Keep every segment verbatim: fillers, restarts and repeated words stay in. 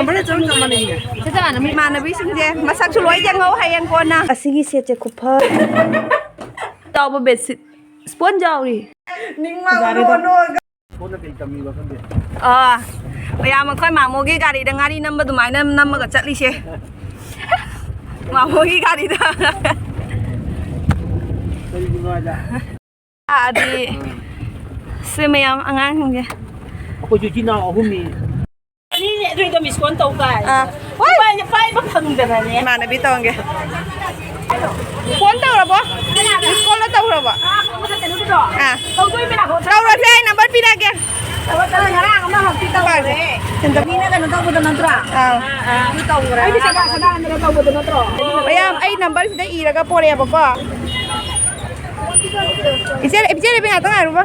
Number ꯆꯞ ꯆꯞ ꯃꯥꯟꯅꯩꯅꯦ꯫ ꯆꯞ ꯆꯞ ꯃꯥꯟꯅꯩ꯫ ꯏꯃꯥꯟꯅꯕꯤꯁꯤꯡꯁꯦ ꯃꯁꯛꯁꯨ ꯂꯣꯏ ꯌꯦꯡꯍꯧ ꯍꯌꯦꯡ ꯀꯣꯟꯅ꯫ ꯑꯁꯤꯒꯤ ꯁꯦꯠꯁꯦ ꯈꯨꯐ ꯆꯥꯎꯕ ꯕꯦꯗꯁꯤꯠ ꯁ꯭ꯄꯣꯟꯖ ꯌꯥꯎꯔꯤ꯫ ꯅꯤꯡꯃꯥꯡ ꯌꯥꯔꯦꯗ꯫ ꯀꯣꯟꯅꯣ꯫ ꯁꯣꯝꯗ ꯀꯩ ꯇꯝꯃꯤꯕ ꯈꯪꯗꯦ꯫ ꯑꯥ, ꯃꯌꯥꯝ ꯑꯩꯈꯣꯏ ꯃꯥꯃꯣꯒꯤ ꯒꯥꯔꯤꯗ ꯉꯥꯔꯤ ꯅꯝꯕ ꯑꯗꯨꯃꯥꯏꯅ ꯅꯝꯃꯒ ꯆꯠꯂꯤꯁꯦ꯫ ꯃꯥꯃꯣꯒꯤ ꯒꯥꯔꯤꯗ꯫ ꯀꯔꯤꯒꯤꯅꯣ ꯍꯥꯏꯗ? ꯑꯗꯤ ꯁꯤ ꯃꯌꯥꯝ ꯑꯉꯥꯡꯁꯤꯡꯁꯦ꯫ ꯑꯩꯈꯣꯏꯁꯨ ꯏꯆꯤꯟ ꯏꯅꯥꯎ ꯑꯍꯨꯝꯅꯤ꯫ ꯑꯅꯤꯅꯦ ꯑꯗꯨꯏꯗꯣ ꯃꯤꯁ ꯀꯣꯜ ꯇꯧ ꯀꯥꯏ꯫ ꯑꯥ꯫ ꯍꯣꯏ꯫ ꯄꯥꯏ-, ꯄꯥꯏꯕ ꯐꯪꯗꯅꯅꯦ꯫ ꯏꯃꯥꯟꯅꯕꯤ ꯇꯧꯔꯝꯒꯦ꯫ ꯐꯣꯟ ꯇꯧꯔꯕꯣ? ꯃꯤꯁ ꯀꯣꯜꯗ ꯇꯧꯔꯕꯣ? ꯑꯥ꯫ ꯇꯧꯔꯁꯦ, ꯑꯩ ꯅꯝꯕꯔ ꯄꯤꯔꯛꯑꯒꯦ꯫ ꯉꯔꯥꯡ ꯑꯃ ꯍꯧꯖꯤꯛ ꯇꯧꯔꯦ꯫ ꯃꯤꯅ ꯀꯩꯅꯣ ꯇꯧꯕꯗꯣ ꯅꯠꯇ꯭ꯔꯣ? ꯑꯥ꯫ ꯑꯗꯨ ꯇꯧꯈ꯭ꯔꯦ꯫ ꯑꯩꯗꯤ ꯁꯗꯥ ꯁꯗꯥꯅꯟꯗꯅ ꯇꯧꯕꯗꯣ ꯅꯠꯇ꯭ꯔꯣ? ꯃꯌꯥꯝ, ꯑꯩ ꯅꯝꯕꯔꯁꯤꯗ ꯏꯔꯒ ꯄꯣꯔꯛꯑꯦꯕꯀꯣ꯫ ꯏꯆꯦ, ꯏꯆꯦ ꯔꯦꯕꯤ ꯉꯥꯛꯇ ꯉꯥꯏꯔꯨꯕ꯫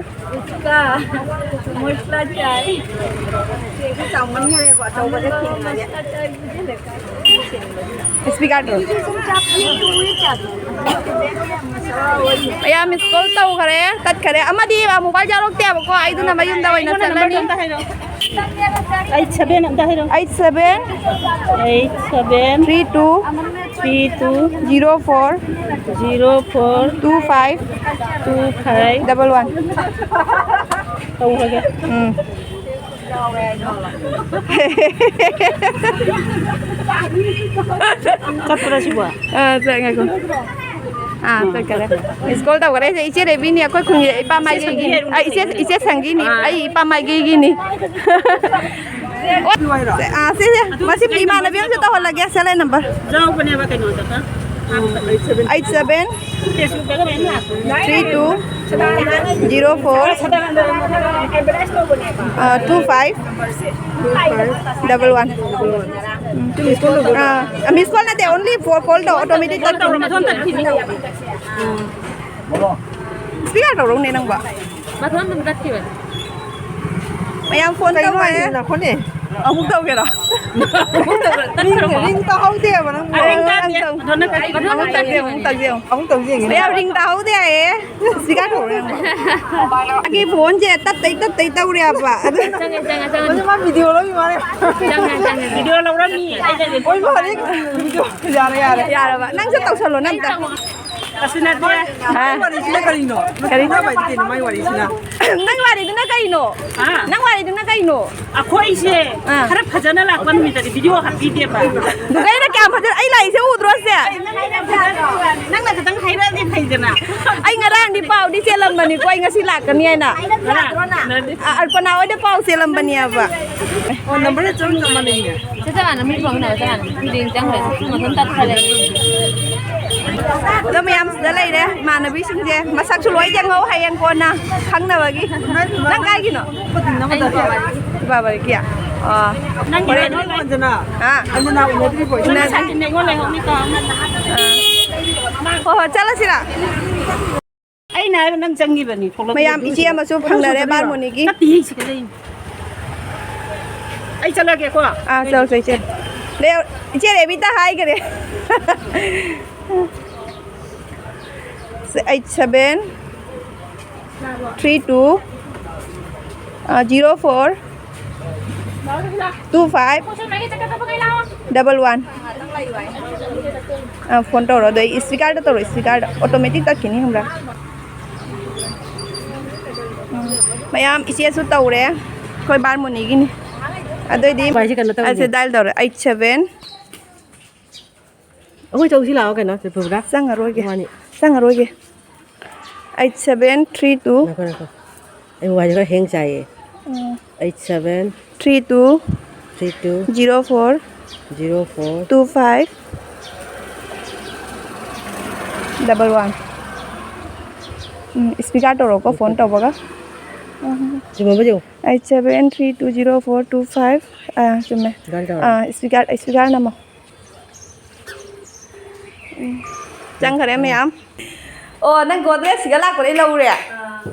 ꯃꯣꯏ ꯐ꯭ꯂꯥꯏꯠ ꯇꯥꯏ꯫ ꯆꯦꯁꯨ ꯆꯥꯎꯃꯟꯈꯔꯦꯕ, ꯑꯆꯧꯕꯗ ꯊꯤꯡꯉꯒꯦ꯫ ꯏꯁꯄꯤꯀꯔꯗꯣ꯫ ꯃꯌꯥꯝ ꯃꯤꯁ ꯀꯣꯜ ꯇꯧꯈꯔꯦ, ꯇꯠꯈꯔꯦ꯫ ꯑꯃꯗꯤ ꯃꯣꯕꯥꯏꯜ ꯌꯥꯎꯔꯛꯇꯦꯕꯀꯣ, ꯑꯩꯗꯨꯅ ꯃꯌꯨꯝꯗ ꯑꯣꯏꯅ ꯆꯠꯂꯅꯤ꯫ ꯑꯩꯠ ꯁꯚꯦꯟ ꯑꯝꯇ ꯍꯥꯏꯔꯣ꯫ Eight seven eight seven three two three two zero four zero four two five two five double one. ꯇꯧꯔꯒꯦ꯫ ꯎꯝ꯫ ꯆꯠꯄ꯭ꯔꯥ ꯁꯤꯕꯣ? ꯑꯥ, ꯆꯠ-, ꯉꯥꯏꯈꯣ꯫ ꯑꯥ, ꯆꯠꯈꯔꯦ꯫ ꯃꯤꯁ ꯀꯣꯜ ꯇꯧꯈꯔꯦ꯫ ꯏꯆꯦ ꯔꯦꯕꯤꯅꯤ, ꯑꯩꯈꯣꯏ ꯈꯨꯟꯒꯤ ꯏꯄꯥ ꯃꯥꯏꯀꯩꯒꯤ꯫ ꯑꯥ, ꯏꯆꯦ, ꯏꯆꯦ ꯁꯪꯒꯤꯅꯤ꯫ ꯑꯩ ꯏꯄꯥ ꯃꯥꯏꯀꯩꯒꯤꯅꯤ꯫ ꯑꯥ, ꯁꯦ, ꯁꯦ꯫ ꯃꯁꯤ ꯏꯃꯥꯟꯅꯕꯤ ꯑꯃꯁꯨ ꯇꯧꯍꯜꯂꯒꯦ꯫ ꯁꯦꯜ ꯂꯩ ꯅꯝꯕꯔ꯫ ꯌꯥꯎꯕꯅꯦꯕ ꯀꯩꯅꯣꯗꯒ꯫ ꯑꯩꯠ ꯁꯚꯦꯟ ꯐꯦꯁꯕꯨꯛꯇꯒ ꯃꯌꯥꯝ ꯂꯥꯛꯄꯅꯦ꯫ ꯊ꯭ꯔꯤ ꯇꯨ ꯖꯤꯔꯣ ꯐꯣꯔ, ꯑ, ꯇꯨ ꯐꯥꯏꯚ ꯗꯕꯜ ꯋꯥꯟ꯫ ꯎꯝ꯫ ꯑ, ꯃꯤꯁ ꯀꯣꯜ ꯅꯠꯇꯦ, ꯑꯣꯟꯂꯤ ꯐꯣꯔ ꯀꯣꯜ ꯇꯧ, ꯑꯣꯇꯣꯃꯦꯇꯤꯛ ꯇꯧꯔꯣ, ꯃꯊꯟ ꯇꯠꯈꯤꯅꯤ꯫ ꯏꯁꯄꯤꯀꯔ ꯇꯧꯔꯧꯅꯦ ꯅꯪꯕꯣ꯫ ꯃꯊꯟ ꯑꯗꯨꯝ ꯇꯠꯈꯤꯕꯅꯦ꯫ ꯃꯌꯥꯝ ꯐꯣꯟ ꯀꯩꯅꯣ ꯇꯧꯔꯦ꯫ ꯍꯥꯏꯁꯤꯕꯣ, ꯉꯥꯏꯈꯣꯅꯦ꯫ ꯑꯃꯨꯛ ꯇꯧꯒꯦꯔꯣ? ꯔꯤꯡ, ꯔꯤꯡ ꯇꯥꯍꯧꯗꯦꯕ ꯅꯪꯕꯣ꯫ ꯑ, ꯔꯤꯡ ꯇꯥꯗꯦ꯫ ꯑꯗꯣ ꯅꯪ ꯀꯔꯤ ꯑꯃꯨꯛ ꯇꯧꯒꯦ? ꯑꯃꯨꯛ ꯇꯧꯁꯤ, ꯑꯃꯨꯛ ꯇꯧꯁꯤ, ꯑꯃꯨꯛ ꯇꯧꯁꯤ꯫ ꯃꯌꯥꯝ, ꯔꯤꯡ ꯇꯥꯍꯧꯗꯦ ꯍꯥꯏꯌꯦ꯫ ꯁꯤꯒꯥ ꯊꯣꯛꯂꯦ ꯌꯦꯡꯉꯣ꯫ ꯑꯩꯒꯤ ꯐꯣꯟꯁꯦ ꯇꯠꯇꯩ ꯇꯠꯇꯩ ꯇꯧꯔꯦꯕ꯫ ꯑꯗꯨ ꯆꯪꯉꯦ, ꯆꯪꯉꯦ, ꯆꯪꯉꯦ꯫ ꯃꯁꯤ ꯃꯥ ꯚꯤꯗꯤꯑꯣ ꯂꯧꯔꯤ ꯃꯥꯜꯂꯦ꯫ ꯆꯪꯉꯦ, ꯆꯪꯉꯦ꯫ ꯚꯤꯗꯤꯑꯣ ꯂꯧꯔꯝꯃꯤ꯫ ꯑꯩꯅ ꯑꯣꯏ ꯃꯥꯜꯂꯦ꯫ ꯚꯤꯗꯤꯑꯣ ꯌꯥꯔꯦ, ꯌꯥꯔꯦ꯫ ꯌꯥꯔꯕ? ꯅꯪꯁꯨ ꯇꯧꯁꯜꯂꯣ, ꯅꯪ ꯑꯝꯇ꯫ ꯑꯁꯤꯅꯗꯤ ꯍꯥ? ꯃꯥꯏ ꯋꯥꯔꯤꯁꯤꯅ ꯀꯔꯤꯅꯣ? ꯀꯔꯤ? ꯅꯪ ꯋꯥꯔꯤꯁꯤꯅ ꯀꯩꯅꯣ? ꯃꯥꯏ ꯋꯥꯔꯤꯁꯤꯅ? ꯅꯪ ꯋꯥꯔꯤꯗꯨꯅ ꯀꯩꯅꯣ? ꯍꯥ? ꯅꯪ ꯋꯥꯔꯤꯗꯨꯅ ꯀꯩꯅꯣ? ꯑꯩꯈꯣꯏꯁꯦ ꯑꯥ꯫ ꯈꯔ ꯐꯖꯅ ꯂꯥꯛꯄ ꯅꯨꯃꯤꯠꯇꯗꯤ ꯚꯤꯗꯤꯑꯣ ꯍꯥꯞꯄꯤꯗꯦꯕ꯫ ꯑꯗꯨꯒ ꯑꯩꯅ ꯀꯌꯥꯝ ꯐꯖꯅ, ꯑꯩ ꯂꯥꯛꯏꯁꯦ ꯎꯗ꯭ꯔꯣ ꯁꯦ? ꯅꯪꯅ ꯈꯤꯇꯪ ꯍꯥꯏꯔꯛꯑꯗꯤ ꯐꯩꯗꯅ꯫ ꯑꯩ ꯉꯔꯥꯡꯗꯤ ꯄꯥꯎꯗꯤ ꯆꯦꯜꯂꯝꯕꯅꯤꯀꯣ, ꯑꯩ ꯉꯁꯤ ꯂꯥꯛꯀꯅꯤ ꯍꯥꯏꯅ꯫ ꯉꯔꯥꯡ? ꯑ, ꯑꯜꯄꯅꯥ ꯍꯣꯏꯗ ꯄꯥꯎ ꯆꯦꯜꯂꯝꯕꯅꯤꯕ꯫ ꯑꯣ, ꯅꯝꯕꯔ ꯆꯞ ꯃꯥꯟꯅꯩꯅꯦ꯫ ꯆꯞ ꯃꯥꯟꯅꯩ, ꯃꯤ ꯐꯣꯟ ꯅꯝꯕꯔ ꯆꯞ ꯃꯥꯟꯅꯩ꯫ ꯃꯊꯟ ꯇꯠꯈ꯭ꯔꯦ꯫ ꯑꯗꯣ ꯃꯌꯥꯝ ꯁꯤꯗ ꯂꯩꯔꯦ, ꯏꯃꯥꯟꯅꯕꯤꯁꯤꯡꯁꯦ꯫ ꯃꯁꯛꯁꯨ ꯂꯣꯏ ꯌꯦꯡꯍꯧ ꯍꯌꯦꯡ ꯀꯣꯟꯅ ꯈꯪꯅꯕꯒꯤ꯫ ꯅꯪ ꯀꯥꯏꯒꯤꯅꯣ? ꯕꯥꯕꯔꯒꯤ? ꯑꯣ꯫ ꯅꯪꯒꯤ ꯍꯣꯔꯦꯟ꯫ ꯀꯩꯅꯣ ꯂꯩ꯫ ꯑꯥ꯫ ꯎꯅ-, ꯅꯪ ꯁꯥꯇꯤꯟ ꯑꯩꯉꯣꯟ ꯂꯩꯍꯧꯅꯤꯀꯣ꯫ ꯑꯥ꯫ ꯍꯣ, ꯍꯣ, ꯆꯠꯂꯁꯤꯔ? ꯑꯩꯅ ꯍꯥꯏꯕ ꯅꯪ ꯆꯪꯈꯤꯕꯅꯤ, ꯊꯣꯛꯂꯛꯈꯤꯕꯅꯤ꯫ ꯃꯌꯥꯝ, ꯏꯆꯦ ꯑꯃꯁꯨ ꯐꯪꯅꯔꯦ ꯕꯥꯔꯃꯣꯅꯤꯒꯤ꯫ ꯅꯠꯇꯦꯍꯦ, ꯁꯤꯗ ꯂꯩ꯫ ꯑꯩ ꯆꯠꯂꯒꯦꯀꯣ꯫ ꯑꯥ, ꯆꯠꯂꯣ, ꯆꯠꯂꯣ, ꯏꯆꯦ꯫ ꯂꯦ-, ꯏꯆꯦ ꯔꯦꯕꯤꯇ ꯍꯥꯏꯈꯔꯦ꯫ Eight seven three two, ꯑ, zero four two five double one꯫ ꯑ, ꯐꯣꯟ ꯇꯧꯔꯣ, ꯑꯗꯣ ꯑꯩ ꯏꯁꯄꯤꯀꯔꯗ ꯇꯧꯔꯣ, ꯏꯁꯄꯤꯀꯔꯗ꯫ ꯑꯣꯇꯣꯃꯦꯇꯤꯛ ꯇꯠꯈꯤꯅꯤ, ꯈꯪꯕ꯭ꯔꯥ? ꯎꯝ꯫ ꯃꯌꯥꯝ, ꯏꯆꯦꯁꯨ ꯇꯧꯔꯦ, ꯑꯩꯈꯣꯏ ꯕꯥꯔꯃꯣꯅꯤꯒꯤꯅꯤ꯫ ꯑꯗꯨꯑꯣꯏꯗꯤ ꯚꯥꯏꯁꯦ ꯀꯩꯅꯣ ꯇꯧꯁꯦ꯫ ꯑꯩꯁꯦ dial ꯇꯧꯔꯦ, eight seven꯫ ꯑꯩꯈꯣꯏ ꯆꯧꯁꯤ ꯂꯥꯛꯑꯣ ꯀꯩꯅꯣ, ꯆꯦ ꯄ꯭ꯔꯤꯌꯥꯡꯀꯥ꯫ ꯆꯪꯉꯔꯣꯏꯒꯦ꯫ ꯏꯕꯥꯅꯤ꯫ ꯆꯪꯉꯔꯣꯏꯒꯦ꯫ Eight seven three two꯫ ꯉꯥꯏꯈꯣ, ꯉꯥꯏꯈꯣ꯫ ꯑꯩ ꯋꯥꯏꯁꯦ ꯈꯔ ꯍꯦꯡ ꯆꯥꯏꯌꯦ꯫ ꯎꯝ꯫ Eight seven three two zero four two five double one꯫ ꯎꯝ, ꯏꯁꯄꯤꯀꯔ ꯇꯧꯔꯣꯀꯣ, ꯐꯣꯟ ꯇꯧꯕꯒ꯫ ꯎꯝ꯫ ꯆꯨꯝꯃꯕ ꯌꯦꯡꯉꯨ꯫ Eight seven three two zero four two five꯫ ꯑꯥ, ꯆꯨꯝꯃꯦ꯫ ꯑꯗꯨꯃꯥꯏꯅ ꯇꯧꯔꯣ꯫ ꯑꯥ, ꯏꯁꯄꯤꯀꯔ, ꯏꯁꯄꯤꯀꯔ ꯅꯝꯃꯣ꯫ ꯎꯝ꯫ ꯆꯪꯈꯔꯦ ꯃꯌꯥꯝ꯫ ꯑꯣ, ꯅꯪ ꯒꯣꯗ꯭ꯔꯦꯖꯁꯤꯒ ꯂꯥꯛꯄꯗꯩ ꯂꯧꯔꯦ? ꯑꯥ꯫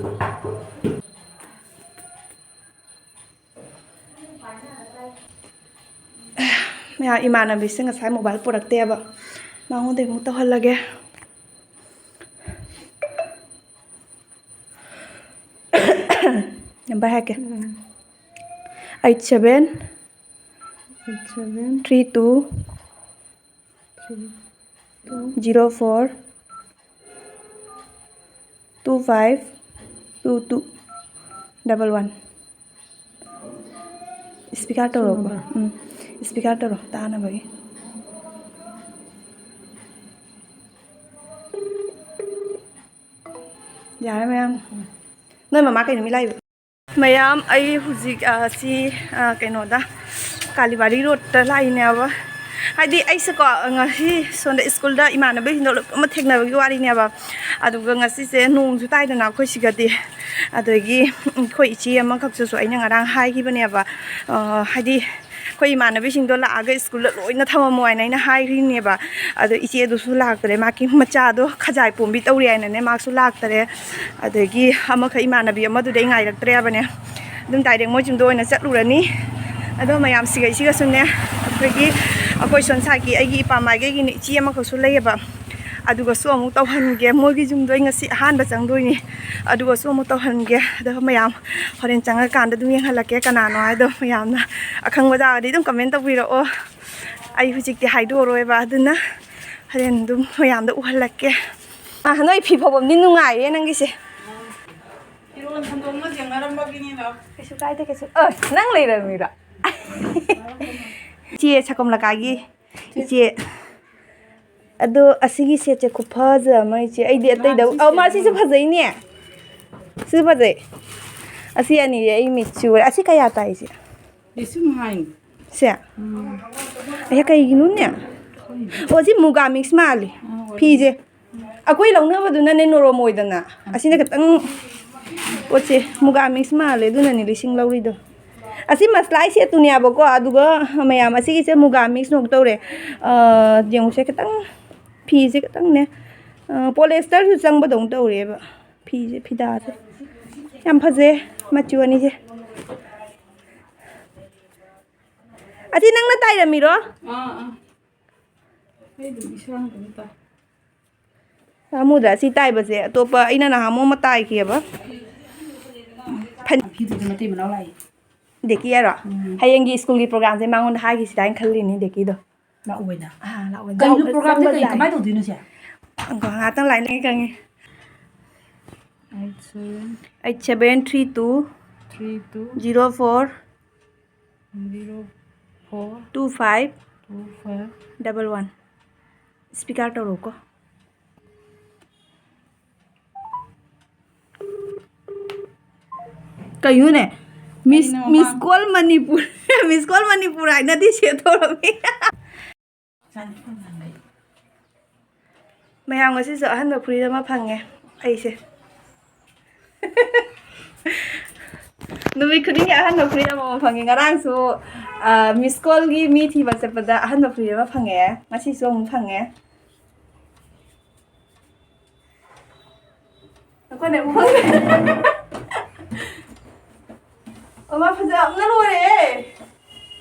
ꯏꯃꯥꯟꯅꯕꯤꯁꯦ ꯉꯁꯥꯏ mobile ꯄꯨꯔꯛꯇꯦꯕ, ꯃꯉꯣꯟꯗ ꯑꯃꯨꯛ ꯇꯧꯍꯜꯂꯒꯦ꯫ Number ꯍꯥꯏꯔꯛꯀꯦ꯫ Eight seven eight seven three two three two zero four two five two two double one꯫ Speaker ꯇꯧꯔꯣꯀꯣ꯫ ꯎꯝ, speaker ꯇꯧꯔꯣ ꯇꯥꯅꯕꯒꯤ꯫ ꯌꯥꯔꯦ ꯃꯌꯥꯝ꯫ ꯅꯣꯏ ꯃꯃꯥ ꯀꯩ ꯅꯨꯃꯤꯠ ꯂꯥꯛꯏꯕ? ꯃꯌꯥꯝ, ꯑꯩ ꯍꯧꯖꯤꯛ, ꯑ, ꯁꯤ, ꯑ, ꯀꯩꯅꯣꯗ, ꯀꯥꯂꯤꯕꯥꯔꯤ roadꯇ ꯂꯥꯛꯏꯅꯦꯕ꯫ ꯍꯥꯏꯗꯤ ꯑꯩꯁꯦꯀꯣ, ꯉꯁꯤ ꯁꯣꯝꯗ schoolꯗ ꯏꯃꯥꯟꯅꯕꯤꯁꯤꯡꯗꯣ ꯂꯣꯏꯅꯃꯛ ꯊꯦꯡꯅꯕꯒꯤ ꯋꯥꯔꯤꯅꯦꯕ꯫ ꯑꯗꯨꯒ ꯉꯁꯤꯁꯦ ꯅꯣꯡꯁꯨ ꯇꯥꯏꯗꯅ ꯑꯩꯈꯣꯏ ꯁꯤꯒꯗꯤ꯫ ꯑꯗꯒꯤ ꯑꯩꯈꯣꯏ ꯏꯆꯦ ꯑꯃꯈꯛꯁꯤꯁꯨ ꯑꯩꯅ ꯉꯔꯥꯡ ꯍꯥꯏꯈꯤꯕꯅꯦꯕ, ꯑ, ꯍꯥꯏꯗꯤ ꯑꯩꯈꯣꯏ ꯏꯃꯥꯟꯅꯕꯤꯁꯤꯡꯗꯣ ꯂꯥꯛꯑꯒ schoolꯗ ꯂꯣꯏꯅ ꯊꯝꯃꯝꯃꯣ ꯍꯥꯏꯅ ꯑꯩꯅ ꯍꯥꯏꯈ꯭ꯔꯤꯅꯦꯕ꯫ ꯑꯗꯣ ꯏꯆꯦꯗꯨꯁꯨ ꯂꯥꯛꯇ꯭ꯔꯦ, ꯃꯥꯒꯤ ꯃꯆꯥꯗꯣ ꯈꯖꯥꯏ ꯄꯣꯝꯕꯤ ꯇꯧꯔꯤ ꯍꯥꯏꯅꯅꯦ ꯃꯥꯁꯨ ꯂꯥꯛꯇꯔꯦ꯫ ꯑꯗꯒꯤ ꯑꯃꯈꯛ ꯏꯃꯥꯟꯅꯕꯤ ꯑꯃꯗꯨꯗꯤ ꯑꯩ ꯉꯥꯏꯔꯛꯇ꯭ꯔꯦꯕꯅꯦ꯫ ꯑꯗꯨꯝ direct ꯃꯣꯏ ꯌꯨꯝꯗ ꯑꯣꯏꯅ ꯆꯠꯂꯨꯔꯅꯤ꯫ ꯑꯗꯣ ꯃꯌꯥꯝ ꯁꯤꯒꯩꯁꯤꯒꯁꯨꯅꯦ, ꯑꯩꯈꯣꯏꯒꯤ, ꯑꯩꯈꯣꯏ ꯁꯣꯝ sideꯀꯤ ꯑꯩꯒꯤ ꯏꯄꯥ ꯃꯥꯏꯀꯩꯒꯤꯅꯦ ꯏꯆꯦ ꯑꯃꯈꯛꯁꯨ ꯂꯩꯌꯦꯕ, ꯑꯗꯨꯒꯁꯨ ꯑꯃꯨꯛ ꯇꯧꯍꯟꯒꯦ꯫ ꯃꯣꯏꯒꯤ ꯌꯨꯝꯗꯣ ꯑꯩ ꯉꯁꯤ ꯑꯍꯥꯟꯕ ꯆꯪꯗꯣꯏꯅꯤ, ꯑꯗꯨꯒꯁꯨ ꯑꯃꯨꯛ ꯇꯧꯍꯟꯒꯦ꯫ ꯑꯗꯣ ꯃꯌꯥꯝ ꯍꯣꯔꯦꯟ ꯆꯪꯉꯀꯥꯟꯗ ꯑꯗꯨꯝ ꯌꯦꯡꯍꯜꯂꯛꯀꯦ ꯀꯅꯥꯅꯣ ꯍꯥꯏꯗꯣ꯫ ꯃꯌꯥꯝꯅ ꯑꯈꯪꯕ ꯇꯥꯔꯒꯗꯤ ꯑꯗꯨꯝ comment ꯇꯧꯕꯤꯔꯛꯑꯣ꯫ ꯑꯩ ꯍꯧꯖꯤꯛꯇꯤ ꯍꯥꯏꯗꯣꯛꯑꯔꯣꯏꯕ, ꯑꯗꯨꯅ ꯍꯣꯔꯦꯟ ꯑꯗꯨꯝ ꯃꯌꯥꯝꯗ ꯎꯍꯜꯂꯛꯀꯦ꯫ ꯑ, ꯅꯣꯏ ꯐꯤ ꯐꯧꯐꯝꯗꯤ ꯅꯨꯡꯉꯥꯏꯌꯦ ꯅꯪꯒꯤꯁꯦ꯫ ꯐꯤꯔꯣꯟ ꯊꯝꯗꯣꯛꯅ ꯌꯦꯡꯅꯔꯝꯕꯒꯤꯅꯤꯗꯣ꯫ ꯀꯩꯁꯨ ꯀꯥꯏꯗꯦ, ꯀꯩꯁꯨ꯫ ꯑ, ꯅꯪ ꯂꯩꯔꯝꯃꯤꯔꯣ? ꯏꯆꯦ ꯁꯀꯝꯂꯀꯥꯒꯤ ꯏꯆꯦ꯫ ꯑꯗꯣ ꯑꯁꯤꯒꯤ setꯁꯦ ꯈꯨꯐꯖ ꯑꯃ, ꯏꯆꯦ꯫ ꯑꯩꯗꯤ ꯑꯇꯩꯗ, ꯃꯥ ꯑꯧ, ꯃꯥ ꯁꯤꯁꯦ ꯁꯤꯁꯨ ꯐꯖꯩꯅꯦ꯫ ꯁꯤꯁꯨ ꯐꯖꯩ꯫ ꯑꯁꯤ ꯑꯅꯤꯁꯦ ꯑꯩ ꯃꯤꯠ ꯁꯨꯔꯦ꯫ ꯑꯁꯤ ꯀꯌꯥ ꯇꯥꯏ, ꯏꯆꯦ? ꯂꯤꯁꯤꯡ ꯍꯥꯏꯅꯤ꯫ ꯁꯦ? ꯎꯝ꯫ ꯑꯩ ꯀꯩꯒꯤꯅꯣꯅꯦ? ꯑꯣ, ꯁꯤ ꯃꯨꯒꯥ mix ꯃꯥꯜꯂꯤ꯫ ꯑꯥ, ꯑꯣꯏꯔꯝꯅꯤ꯫ ꯐꯤꯁꯦ꯫ ꯑꯩꯈꯣꯏ ꯂꯧꯅꯕꯗꯨꯅꯅꯦ ꯅꯣꯔꯣꯝ ꯑꯣꯏꯗꯅ꯫ ꯑꯁꯤꯅ ꯈꯤꯇꯪ ꯄꯣꯠꯁꯦ ꯃꯨꯒꯥ mix ꯃꯥꯜꯂꯦ, ꯑꯗꯨꯅꯅꯦ ꯂꯤꯁꯤꯡ ꯂꯧꯔꯤꯗꯣ꯫ ꯑꯁꯤ ꯃꯁꯂꯥꯏ setꯇꯨꯅꯦꯕꯀꯣ, ꯑꯗꯨꯒ ꯃꯌꯥꯝ ꯑꯁꯤꯒꯤꯁꯦ ꯃꯨꯒꯥ mix ꯅꯣꯛ ꯇꯧꯔꯦ꯫ ꯑ, ꯌꯦꯡꯉꯨꯁꯦ ꯈꯤꯇꯪ, ꯐꯤꯁꯦ ꯈꯤꯇꯪꯅꯦ, ꯑ, polysterꯁꯨ ꯆꯪꯕꯗꯧꯅ ꯇꯧꯔꯦꯕ ꯐꯤꯁꯦ, ꯐꯤꯗꯥꯁꯦ꯫ ꯌꯥꯝ ꯐꯖꯩ ꯃꯆꯨ ꯑꯅꯤꯁꯦ꯫ ꯑꯁꯤ ꯅꯪꯅ ꯇꯥꯏꯔꯝꯃꯤꯔꯣ? ꯑꯥ, ꯑꯥ꯫ ꯑꯩ ꯑꯗꯨꯝ ꯏꯁꯥꯅ ꯑꯗꯨꯝ ꯇꯥꯏ꯫ ꯁꯥꯃꯨꯗ ꯑꯁꯤ ꯇꯥꯏꯕꯁꯦ ꯑꯇꯣꯞꯄ ꯑꯩꯅ ꯅꯍꯥꯟꯃꯨꯛ ꯑꯃ ꯇꯥꯏꯈꯤꯑꯕ꯫ ꯐꯟ- ꯐꯤꯗꯨꯗꯤ ꯃꯇꯩ ꯃꯅꯥꯎ ꯂꯥꯛꯏ꯫ ꯗꯦꯀꯤ ꯍꯥꯏꯔꯣ? ꯎꯝ꯫ ꯍꯌꯦꯡꯒꯤ ꯁ꯭ꯀꯨꯜꯒꯤ ꯄ꯭ꯔꯣꯒ꯭ꯔꯥꯝꯁꯦ ꯃꯉꯣꯟꯗ ꯍꯥꯏꯈꯤꯁꯤꯗ ꯍꯥꯏꯅ ꯈꯜꯂꯤꯅꯤ ꯗꯦꯀꯤꯗꯣ꯫ ꯂꯥꯛꯑꯣꯏꯗ꯫ ꯑꯥ, ꯂꯥꯛꯑꯣꯏꯗ꯫ ꯀꯩꯅꯣ ꯄ꯭ꯔꯣꯒ꯭ꯔꯥꯝꯗꯤ ꯀꯩ, ꯆꯪꯕ ꯀꯃꯥꯏꯅ ꯇꯧꯗꯣꯏꯅꯣ ꯁꯦ? ꯉꯥꯏꯈꯣ, ꯉꯥꯏꯍꯥꯛꯇꯪ ꯂꯥꯏꯟ ꯂꯩ ꯈꯪꯉꯤ꯫ Eight seven three two zero four two five double one꯫ Speaker ꯇꯧꯔꯛꯎꯀꯣ꯫ ꯀꯩꯅꯣꯅꯦ? Miss, ꯀꯩꯅꯣ miss ꯃꯥ- call Manipur, miss call Manipur ꯍꯥꯏꯅꯗꯤ ꯁꯦꯠ ꯇꯧꯔꯝꯃꯤ꯫ ꯃꯌꯥꯝ, ꯉꯁꯤꯁꯨ ꯑꯍꯟꯕ ꯐꯨꯔꯤꯠ ꯑꯃ ꯐꯪꯉꯦ ꯑꯩꯁꯦ꯫ ꯅꯨꯃꯤꯠ ꯈꯨꯗꯤꯡꯒꯤ ꯑꯍꯟꯕ ꯐꯨꯔꯤꯠ ꯑꯃꯃꯝ ꯐꯪꯉꯦ꯫ ꯉꯔꯥꯡꯁꯨ, ꯑ, miss callꯒꯤ ꯃꯤ ꯊꯤꯕ ꯆꯠꯄꯗ ꯑꯍꯟꯕ ꯐꯨꯔꯤꯠ ꯑꯃ ꯐꯪꯉꯦ꯫ ꯉꯁꯤꯁꯨ ꯑꯃꯨꯛ ꯐꯪꯉꯦ꯫ ꯑꯩꯈꯣꯏꯅ ꯑꯃꯨꯛ ꯐꯪꯉꯦ꯫ ꯑꯃ ꯐꯖꯕꯅ ꯂꯣꯏꯔꯦ꯫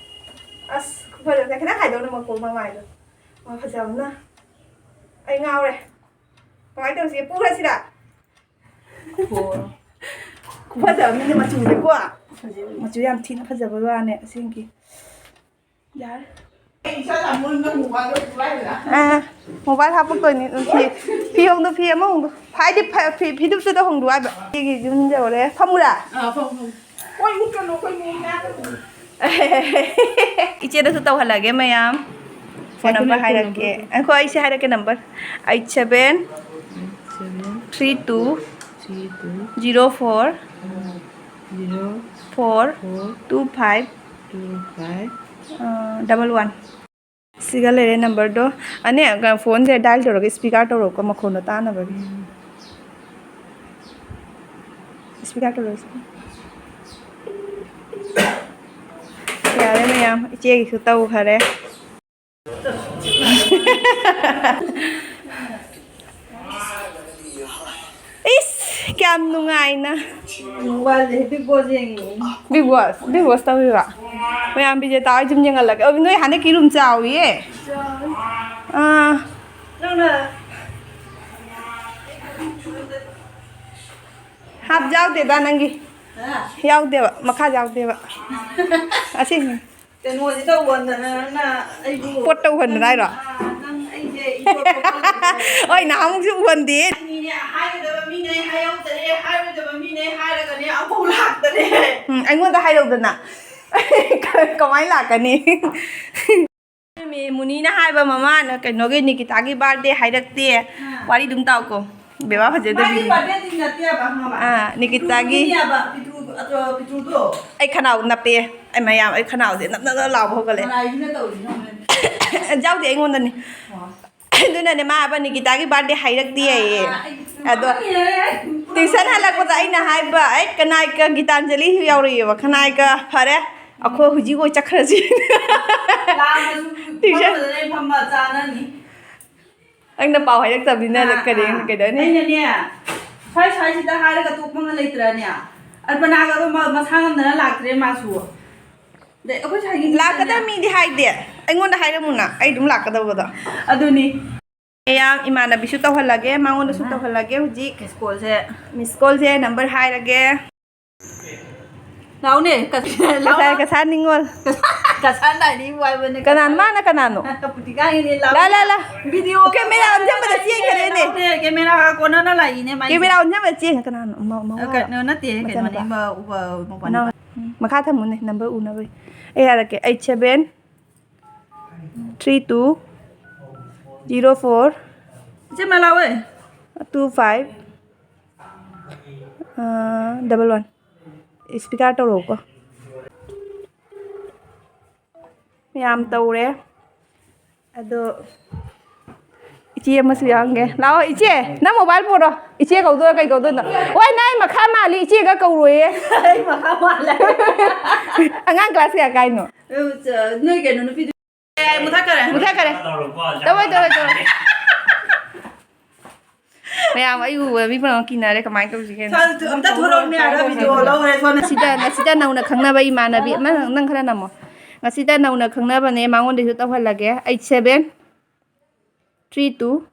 ꯑꯁ, ꯈꯨꯐꯖꯁꯦ ꯈꯤꯇꯪ ꯍꯥꯏꯗꯧꯅꯦ ꯃꯀꯣꯛ ꯃꯃꯥꯏꯗꯣ꯫ ꯑꯃ ꯐꯖꯕꯅ꯫ ꯑꯩ ꯉꯥꯎꯔꯦ꯫ ꯀꯃꯥꯏꯅ ꯇꯧꯁꯤꯒꯦ? ꯄꯨꯈ꯭ꯔꯁꯤꯔꯥ? ꯈꯨꯐꯖ ꯑꯃꯅꯤꯅꯦ ꯃꯆꯨꯁꯦꯀꯣ꯫ ꯐꯖꯩ꯫ ꯃꯆꯨ ꯌꯥꯝ ꯊꯤꯅ ꯐꯖꯕ ꯋꯥꯅꯦ ꯑꯁꯦꯡꯀꯤ꯫ ꯌꯥꯔꯦ꯫ ꯑꯥ, ꯃꯣꯕꯥꯏꯜ ꯍꯥꯞꯄꯛꯇꯣꯏꯅꯤ꯫ ꯐꯤ, ꯐꯤ ꯍꯣꯡꯗꯣ, ꯐꯤ ꯑꯃ ꯍꯣꯡꯗꯣ꯫ ꯍꯥꯏꯗꯤ ꯐ-, ꯐꯤ, ꯐꯤꯗꯨꯞꯇꯨꯗ ꯍꯣꯡꯗꯣ ꯍꯥꯏꯕ꯫ ꯁꯤꯒꯤ ꯌꯨꯝ ꯌꯧꯔꯦ꯫ ꯐꯝꯃꯨꯔꯥ? ꯑꯥ, ꯐꯝꯃꯨ, ꯐꯝꯃꯨ꯫ ꯍꯣꯏ, ꯎꯠꯀꯅꯨ, ꯑꯩꯈꯣꯏ ꯃꯑꯣꯡ ꯌꯥꯗꯕꯅꯤ꯫ ꯏꯆꯦꯗꯁꯨ ꯇꯧꯍꯜꯂꯒꯦ ꯃꯌꯥꯝ꯫ ꯐꯣꯟ ꯉꯥꯏꯈꯣ, ꯅꯝꯕꯔ ꯉꯥꯏꯈꯣ, ꯍꯥꯏꯔꯛꯀꯦ꯫ ꯅꯝꯕꯔ꯫ ꯉꯥꯏꯈꯣ, ꯑꯩꯁꯦ ꯍꯥꯏꯔꯛꯀꯦ number. Eight seven three two zero four four two five double one꯫ ꯁꯤꯒ ꯂꯩꯔꯦ ꯅꯝꯕꯔꯗꯣ꯫ ꯑꯅꯦ, ꯐꯣꯟꯁꯦ dial ꯇꯧꯔꯒ ꯏꯁꯄꯤꯀꯔ ꯇꯧꯔꯛꯎꯀꯣ, ꯃꯈꯣꯟꯗꯣ ꯇꯥꯅꯕꯒꯤ꯫ ꯏꯁꯄꯤꯀꯔ ꯇꯧꯔꯛꯎꯁꯦ꯫ ꯌꯥꯔꯦ ꯃꯌꯥꯝ, ꯏꯆꯦꯒꯤꯁꯨ ꯇꯧꯈꯔꯦ꯫ ꯏꯁ, ꯀꯌꯥꯝ ꯅꯨꯡꯉꯥꯏꯅ꯫ ꯎꯝ, ꯋꯥꯠꯂꯤ꯫ Bigg Boss ꯌꯦꯡꯉꯤ꯫ Bigg Boss, Bigg Boss ꯇꯧꯔꯤꯕ? ꯃꯌꯥꯝ ꯕꯤꯖꯦꯇꯥ ꯍꯣꯏ ꯁꯨꯝ ꯌꯦꯡꯍꯜꯂꯒꯦ꯫ ꯑꯣ, ꯅꯣꯏ ꯍꯟꯗꯛꯀꯤ room ꯆꯥꯎꯋꯤꯌꯦ꯫ ꯆꯥꯎꯋꯤ꯫ ꯑꯥ꯫ ꯅꯪꯅ ꯍꯥꯞ ꯌꯥꯎꯗꯦꯗ ꯅꯪꯒꯤ꯫ ꯍꯥ? ꯌꯥꯎꯗꯦꯕ, ꯃꯈꯥ ꯌꯥꯎꯗꯦꯕ꯫ ꯑꯁꯦꯡꯕꯅꯤ꯫ ꯀꯩꯅꯣꯁꯦ ꯇꯧꯍꯟꯗꯅ ꯅꯪꯅ ꯑꯩꯕꯨ ꯄꯣꯠ ꯇꯧꯍꯟꯗꯅ ꯍꯥꯏꯔꯣ? ꯑꯥ, ꯅꯪ ꯑꯩꯁꯦ ꯏꯄꯣꯠ ꯄꯣꯠ ꯍꯣꯏ, ꯅꯍꯥꯟꯃꯨꯛꯁꯨ ꯎꯍꯟꯗꯦ꯫ ꯑꯩꯅꯤꯅꯦ, ꯍꯥꯏꯒꯗꯕ ꯃꯤꯅꯦ ꯍꯥꯏꯍꯧꯗꯔꯦ, ꯍꯥꯏꯔꯣꯏꯗꯕ ꯃꯤꯅꯦ ꯍꯥꯏꯔꯒꯅꯦ ꯑꯃꯐꯥꯎ ꯂꯥꯛꯇꯔꯦ꯫ ꯎꯝ, ꯑꯩꯉꯣꯟꯗ ꯍꯥꯏꯔꯧꯗꯅ꯫ ꯀꯃꯥꯏꯅ ꯂꯥꯛꯀꯅꯤ? ꯃꯤ ꯃꯨꯅꯤꯅ ꯍꯥꯏꯕ ꯃꯃꯥꯅ ꯀꯩꯅꯣꯒꯤ ꯅꯤꯀꯤꯇꯥꯒꯤ birthday ꯍꯥꯏꯔꯛꯇꯦ꯫ ꯑꯥ꯫ ꯋꯥꯔꯤ ꯑꯗꯨꯝ ꯇꯥꯎꯀꯣ꯫ ꯕꯦꯕꯥ ꯐꯖꯗꯕꯤ꯫ ꯃꯥꯒꯤ birthday ꯗꯤ ꯅꯠꯇꯦꯕ, ꯈꯪꯉꯕ? ꯑꯥ, ꯅꯤꯀꯤꯇꯥꯒꯤ꯫ ꯄꯤꯇ꯭ꯔꯨꯗꯨꯅꯦꯕ, ꯄꯤꯇ꯭ꯔꯨ, ꯑꯗꯣ ꯄꯤꯇ꯭ꯔꯨꯗꯣ꯫ ꯑꯩ ꯈꯅꯥꯎ ꯅꯞꯄꯦ꯫ ꯑꯩ ꯃꯌꯥꯝ, ꯑꯩ ꯈꯅꯥꯎꯁꯦ ꯅꯞ ꯅꯞ ꯅꯞ ꯂꯥꯎꯕ ꯍꯧꯒꯠꯂꯦ꯫ ꯃꯅꯥꯏꯁꯤꯅ ꯇꯧꯔꯤꯅꯦ ꯍꯧꯖꯤꯛ꯫ ꯌꯥꯎꯗꯦ ꯑꯩꯉꯣꯟꯗꯅꯤ꯫ ꯑꯣ꯫ ꯑꯗꯨꯅꯅꯦ ꯃꯥ ꯍꯥꯏꯕ ꯅꯤꯀꯤꯇꯥꯒꯤ birthday ꯍꯥꯏꯔꯛꯇꯦ ꯍꯥꯏꯌꯦ꯫ ꯑꯥ, ꯑꯥ, ꯑꯩ ꯑꯗꯣ ꯈꯪꯉꯤꯅꯦ꯫ Tuition ꯍꯜꯂꯛꯄꯗ ꯑꯩꯅ ꯍꯥꯏꯕ, "ꯑꯩ ꯀꯅꯥꯏꯀ ꯒꯤꯇꯥꯟꯖꯂꯤ ꯌꯥꯎꯔꯛꯑꯦꯕ, ꯀꯅꯥꯏꯀ ꯐꯔꯦ, ꯑꯩꯈꯣꯏ ꯍꯧꯖꯤꯛ ꯑꯣꯏ ꯆꯠꯈ꯭ꯔꯁꯤ꯫" ꯂꯥꯛꯑꯁꯨ tuition꯫ ꯐꯝꯕꯗꯅ ꯑꯩ ꯐꯝꯕ ꯆꯥꯅꯅꯤ꯫ ꯅꯪꯅ ꯄꯥꯎ ꯍꯥꯏꯔꯛꯇꯕꯅꯤꯅ ꯑꯥ, ꯀꯔꯤ, ꯑꯥ꯫ ꯀꯩꯗꯧꯅꯤ? ꯑꯩꯅꯅꯦ, ꯁ꯭ꯋꯥꯏ ꯁ꯭ꯋꯥꯏꯁꯤꯗ ꯍꯥꯏꯔꯒ ꯇꯣꯛꯄ ꯑꯃ ꯂꯩꯇ꯭ꯔꯅꯦ? ꯑꯜꯄꯅꯥꯒꯗꯣ ꯃ-, ꯃꯁꯥ ꯉꯝꯗꯅ ꯂꯥꯛꯇ꯭ꯔꯦ ꯃꯥꯁꯨ꯫ ꯑꯗꯩ ꯑꯩꯈꯣꯏ ꯁ꯭ꯋꯥꯏꯒꯤ ꯂꯥꯛꯀꯗꯕ ꯃꯤꯗꯤ ꯍꯥꯏꯗꯦ꯫ ꯑꯩꯉꯣꯟꯗ ꯍꯥꯏꯔꯝꯃꯨꯅ, ꯑꯩ ꯑꯗꯨꯝ ꯂꯥꯛꯀꯗꯧꯕꯗꯣ꯫ ꯑꯗꯨꯅꯤ꯫ ꯃꯌꯥꯝ ꯏꯃꯥꯟꯅꯕꯤꯁꯨ ꯇꯧꯍꯜꯂꯒꯦ, ꯃꯉꯣꯟꯗꯁꯨ ꯇꯧꯍꯜꯂꯒꯦ ꯍꯧꯖꯤꯛ꯫ Miss call ꯁꯦ꯫ Miss call ꯁꯦ number ꯍꯥꯏꯔꯒꯦ꯫ ꯂꯥꯎꯅꯦ, ꯀ-, ꯀꯁꯥꯔ, ꯂꯥꯎꯅꯦ꯫ ꯀꯁꯥꯔ ꯅꯤꯉꯣꯜ꯫ ꯀꯁꯥꯔ ꯅꯥꯏꯅꯤ ꯋꯥꯏꯕꯅꯦ꯫ ꯀꯅꯥ, ꯃꯥꯅ ꯀꯅꯥꯅꯣ? ꯄꯨꯇꯤꯀꯥꯒꯤꯅꯦ, ꯂꯥꯎ꯫ ꯂꯥ, ꯂꯥ, ꯂꯥ꯫ Video camera ꯑꯣꯟꯁꯤꯟꯕꯗ ꯆꯦꯟꯈꯔꯦꯅꯦ꯫ ꯂꯥꯎꯅꯦ, camera ꯒ ꯀꯣꯟꯅꯅ ꯂꯥꯛꯏꯅꯦ ꯃꯥꯏꯁꯦ꯫ Camera ꯑꯣꯟꯁꯤꯟꯕꯗ ꯆꯦꯟꯈ꯭ꯔꯦ꯫ ꯀꯅꯥꯅꯣ? ꯃ-, ꯃ-, ꯑ, ꯀꯩꯅꯣ ꯅꯠꯇꯦ, ꯀꯩꯅꯣꯅꯦ, ꯃꯆꯥꯅꯨꯄꯥ꯫ ꯃ-, ꯎꯕ, ꯃꯄꯥꯟ ꯅꯪ, ꯅꯨꯄꯥ꯫ ꯎꯝ, ꯃꯈꯥ ꯊꯝꯃꯨꯅꯦ, number ꯎꯅꯕꯒꯤ꯫ ꯑꯩ ꯍꯥꯏꯔꯛꯀꯦ, eight seven three two zero four ꯏꯆꯦ ꯃꯂꯥ ꯍꯣꯏ꯫ Two five, ꯑ, double one꯫ Speaker ꯇꯧꯔꯛꯎꯀꯣ꯫ ꯃꯌꯥꯝ ꯇꯧꯔꯦ꯫ ꯑꯗꯣ ꯏꯆꯦ ꯑꯃꯁꯨ ꯌꯥꯎꯔꯝꯒꯦ꯫ ꯂꯥꯛꯑꯣ, ꯏꯆꯦ, ꯅꯪ mobile ꯄꯨꯔꯣ꯫ ꯏꯆꯦ ꯀꯧꯗꯣꯏꯔꯣ, ꯀꯩ ꯀꯧꯗꯣꯏꯅꯣ? ꯋꯥꯏ, ꯅꯪ ꯑꯩ ꯃꯈꯥ ꯃꯥꯜꯂꯤ, ꯏꯆꯦꯒ ꯀꯧꯔꯣꯏꯌꯦ꯫ ꯑꯩ ꯃꯈꯥ ꯃꯥꯜꯂꯦ꯫ ꯑꯉꯥꯡ class ꯀꯌꯥ ꯀꯥꯏꯅꯣ? ꯑ, ꯆ-, ꯅꯣꯏ ꯀꯩꯅꯣ ꯅꯨꯄꯤꯗꯨ-, ꯑꯦ, ꯃꯨꯊꯠꯈꯔꯦ꯫ ꯃꯨꯊꯠꯈꯔꯦ꯫ ꯇꯧꯔꯣꯏ, ꯇꯧꯔꯣꯏ, ꯇꯧꯔꯣꯏ꯫ ꯃꯌꯥꯝ ꯑꯩ ꯎꯕꯗ ꯃꯤ ꯄꯨꯝꯅꯃꯛ ꯀꯤꯅꯔꯦ꯫ ꯀꯃꯥꯏꯅ ꯇꯧꯁꯤꯒꯦꯅ? ꯁꯥꯔ, ꯑꯝꯇ ꯊꯣꯔꯛꯑꯣꯅꯦ, ꯑꯥꯗ ꯚꯤꯗꯤꯑꯣ ꯂꯧꯔꯦ, ꯁꯣꯝꯗ꯫ ꯁꯤꯗ, ꯁꯤꯗ ꯅꯧꯅ ꯈꯪꯅꯕ ꯏꯃꯥꯟꯅꯕꯤ ꯑꯃ, ꯅꯪ ꯈꯔ ꯅꯝꯃꯣ꯫ ꯉꯁꯤꯗ ꯅꯧꯅ ꯈꯪꯅꯕꯅꯦ, ꯃꯉꯣꯟꯗꯁꯨ ꯇꯧꯍꯜꯂꯒꯦ꯫ Eight seven three two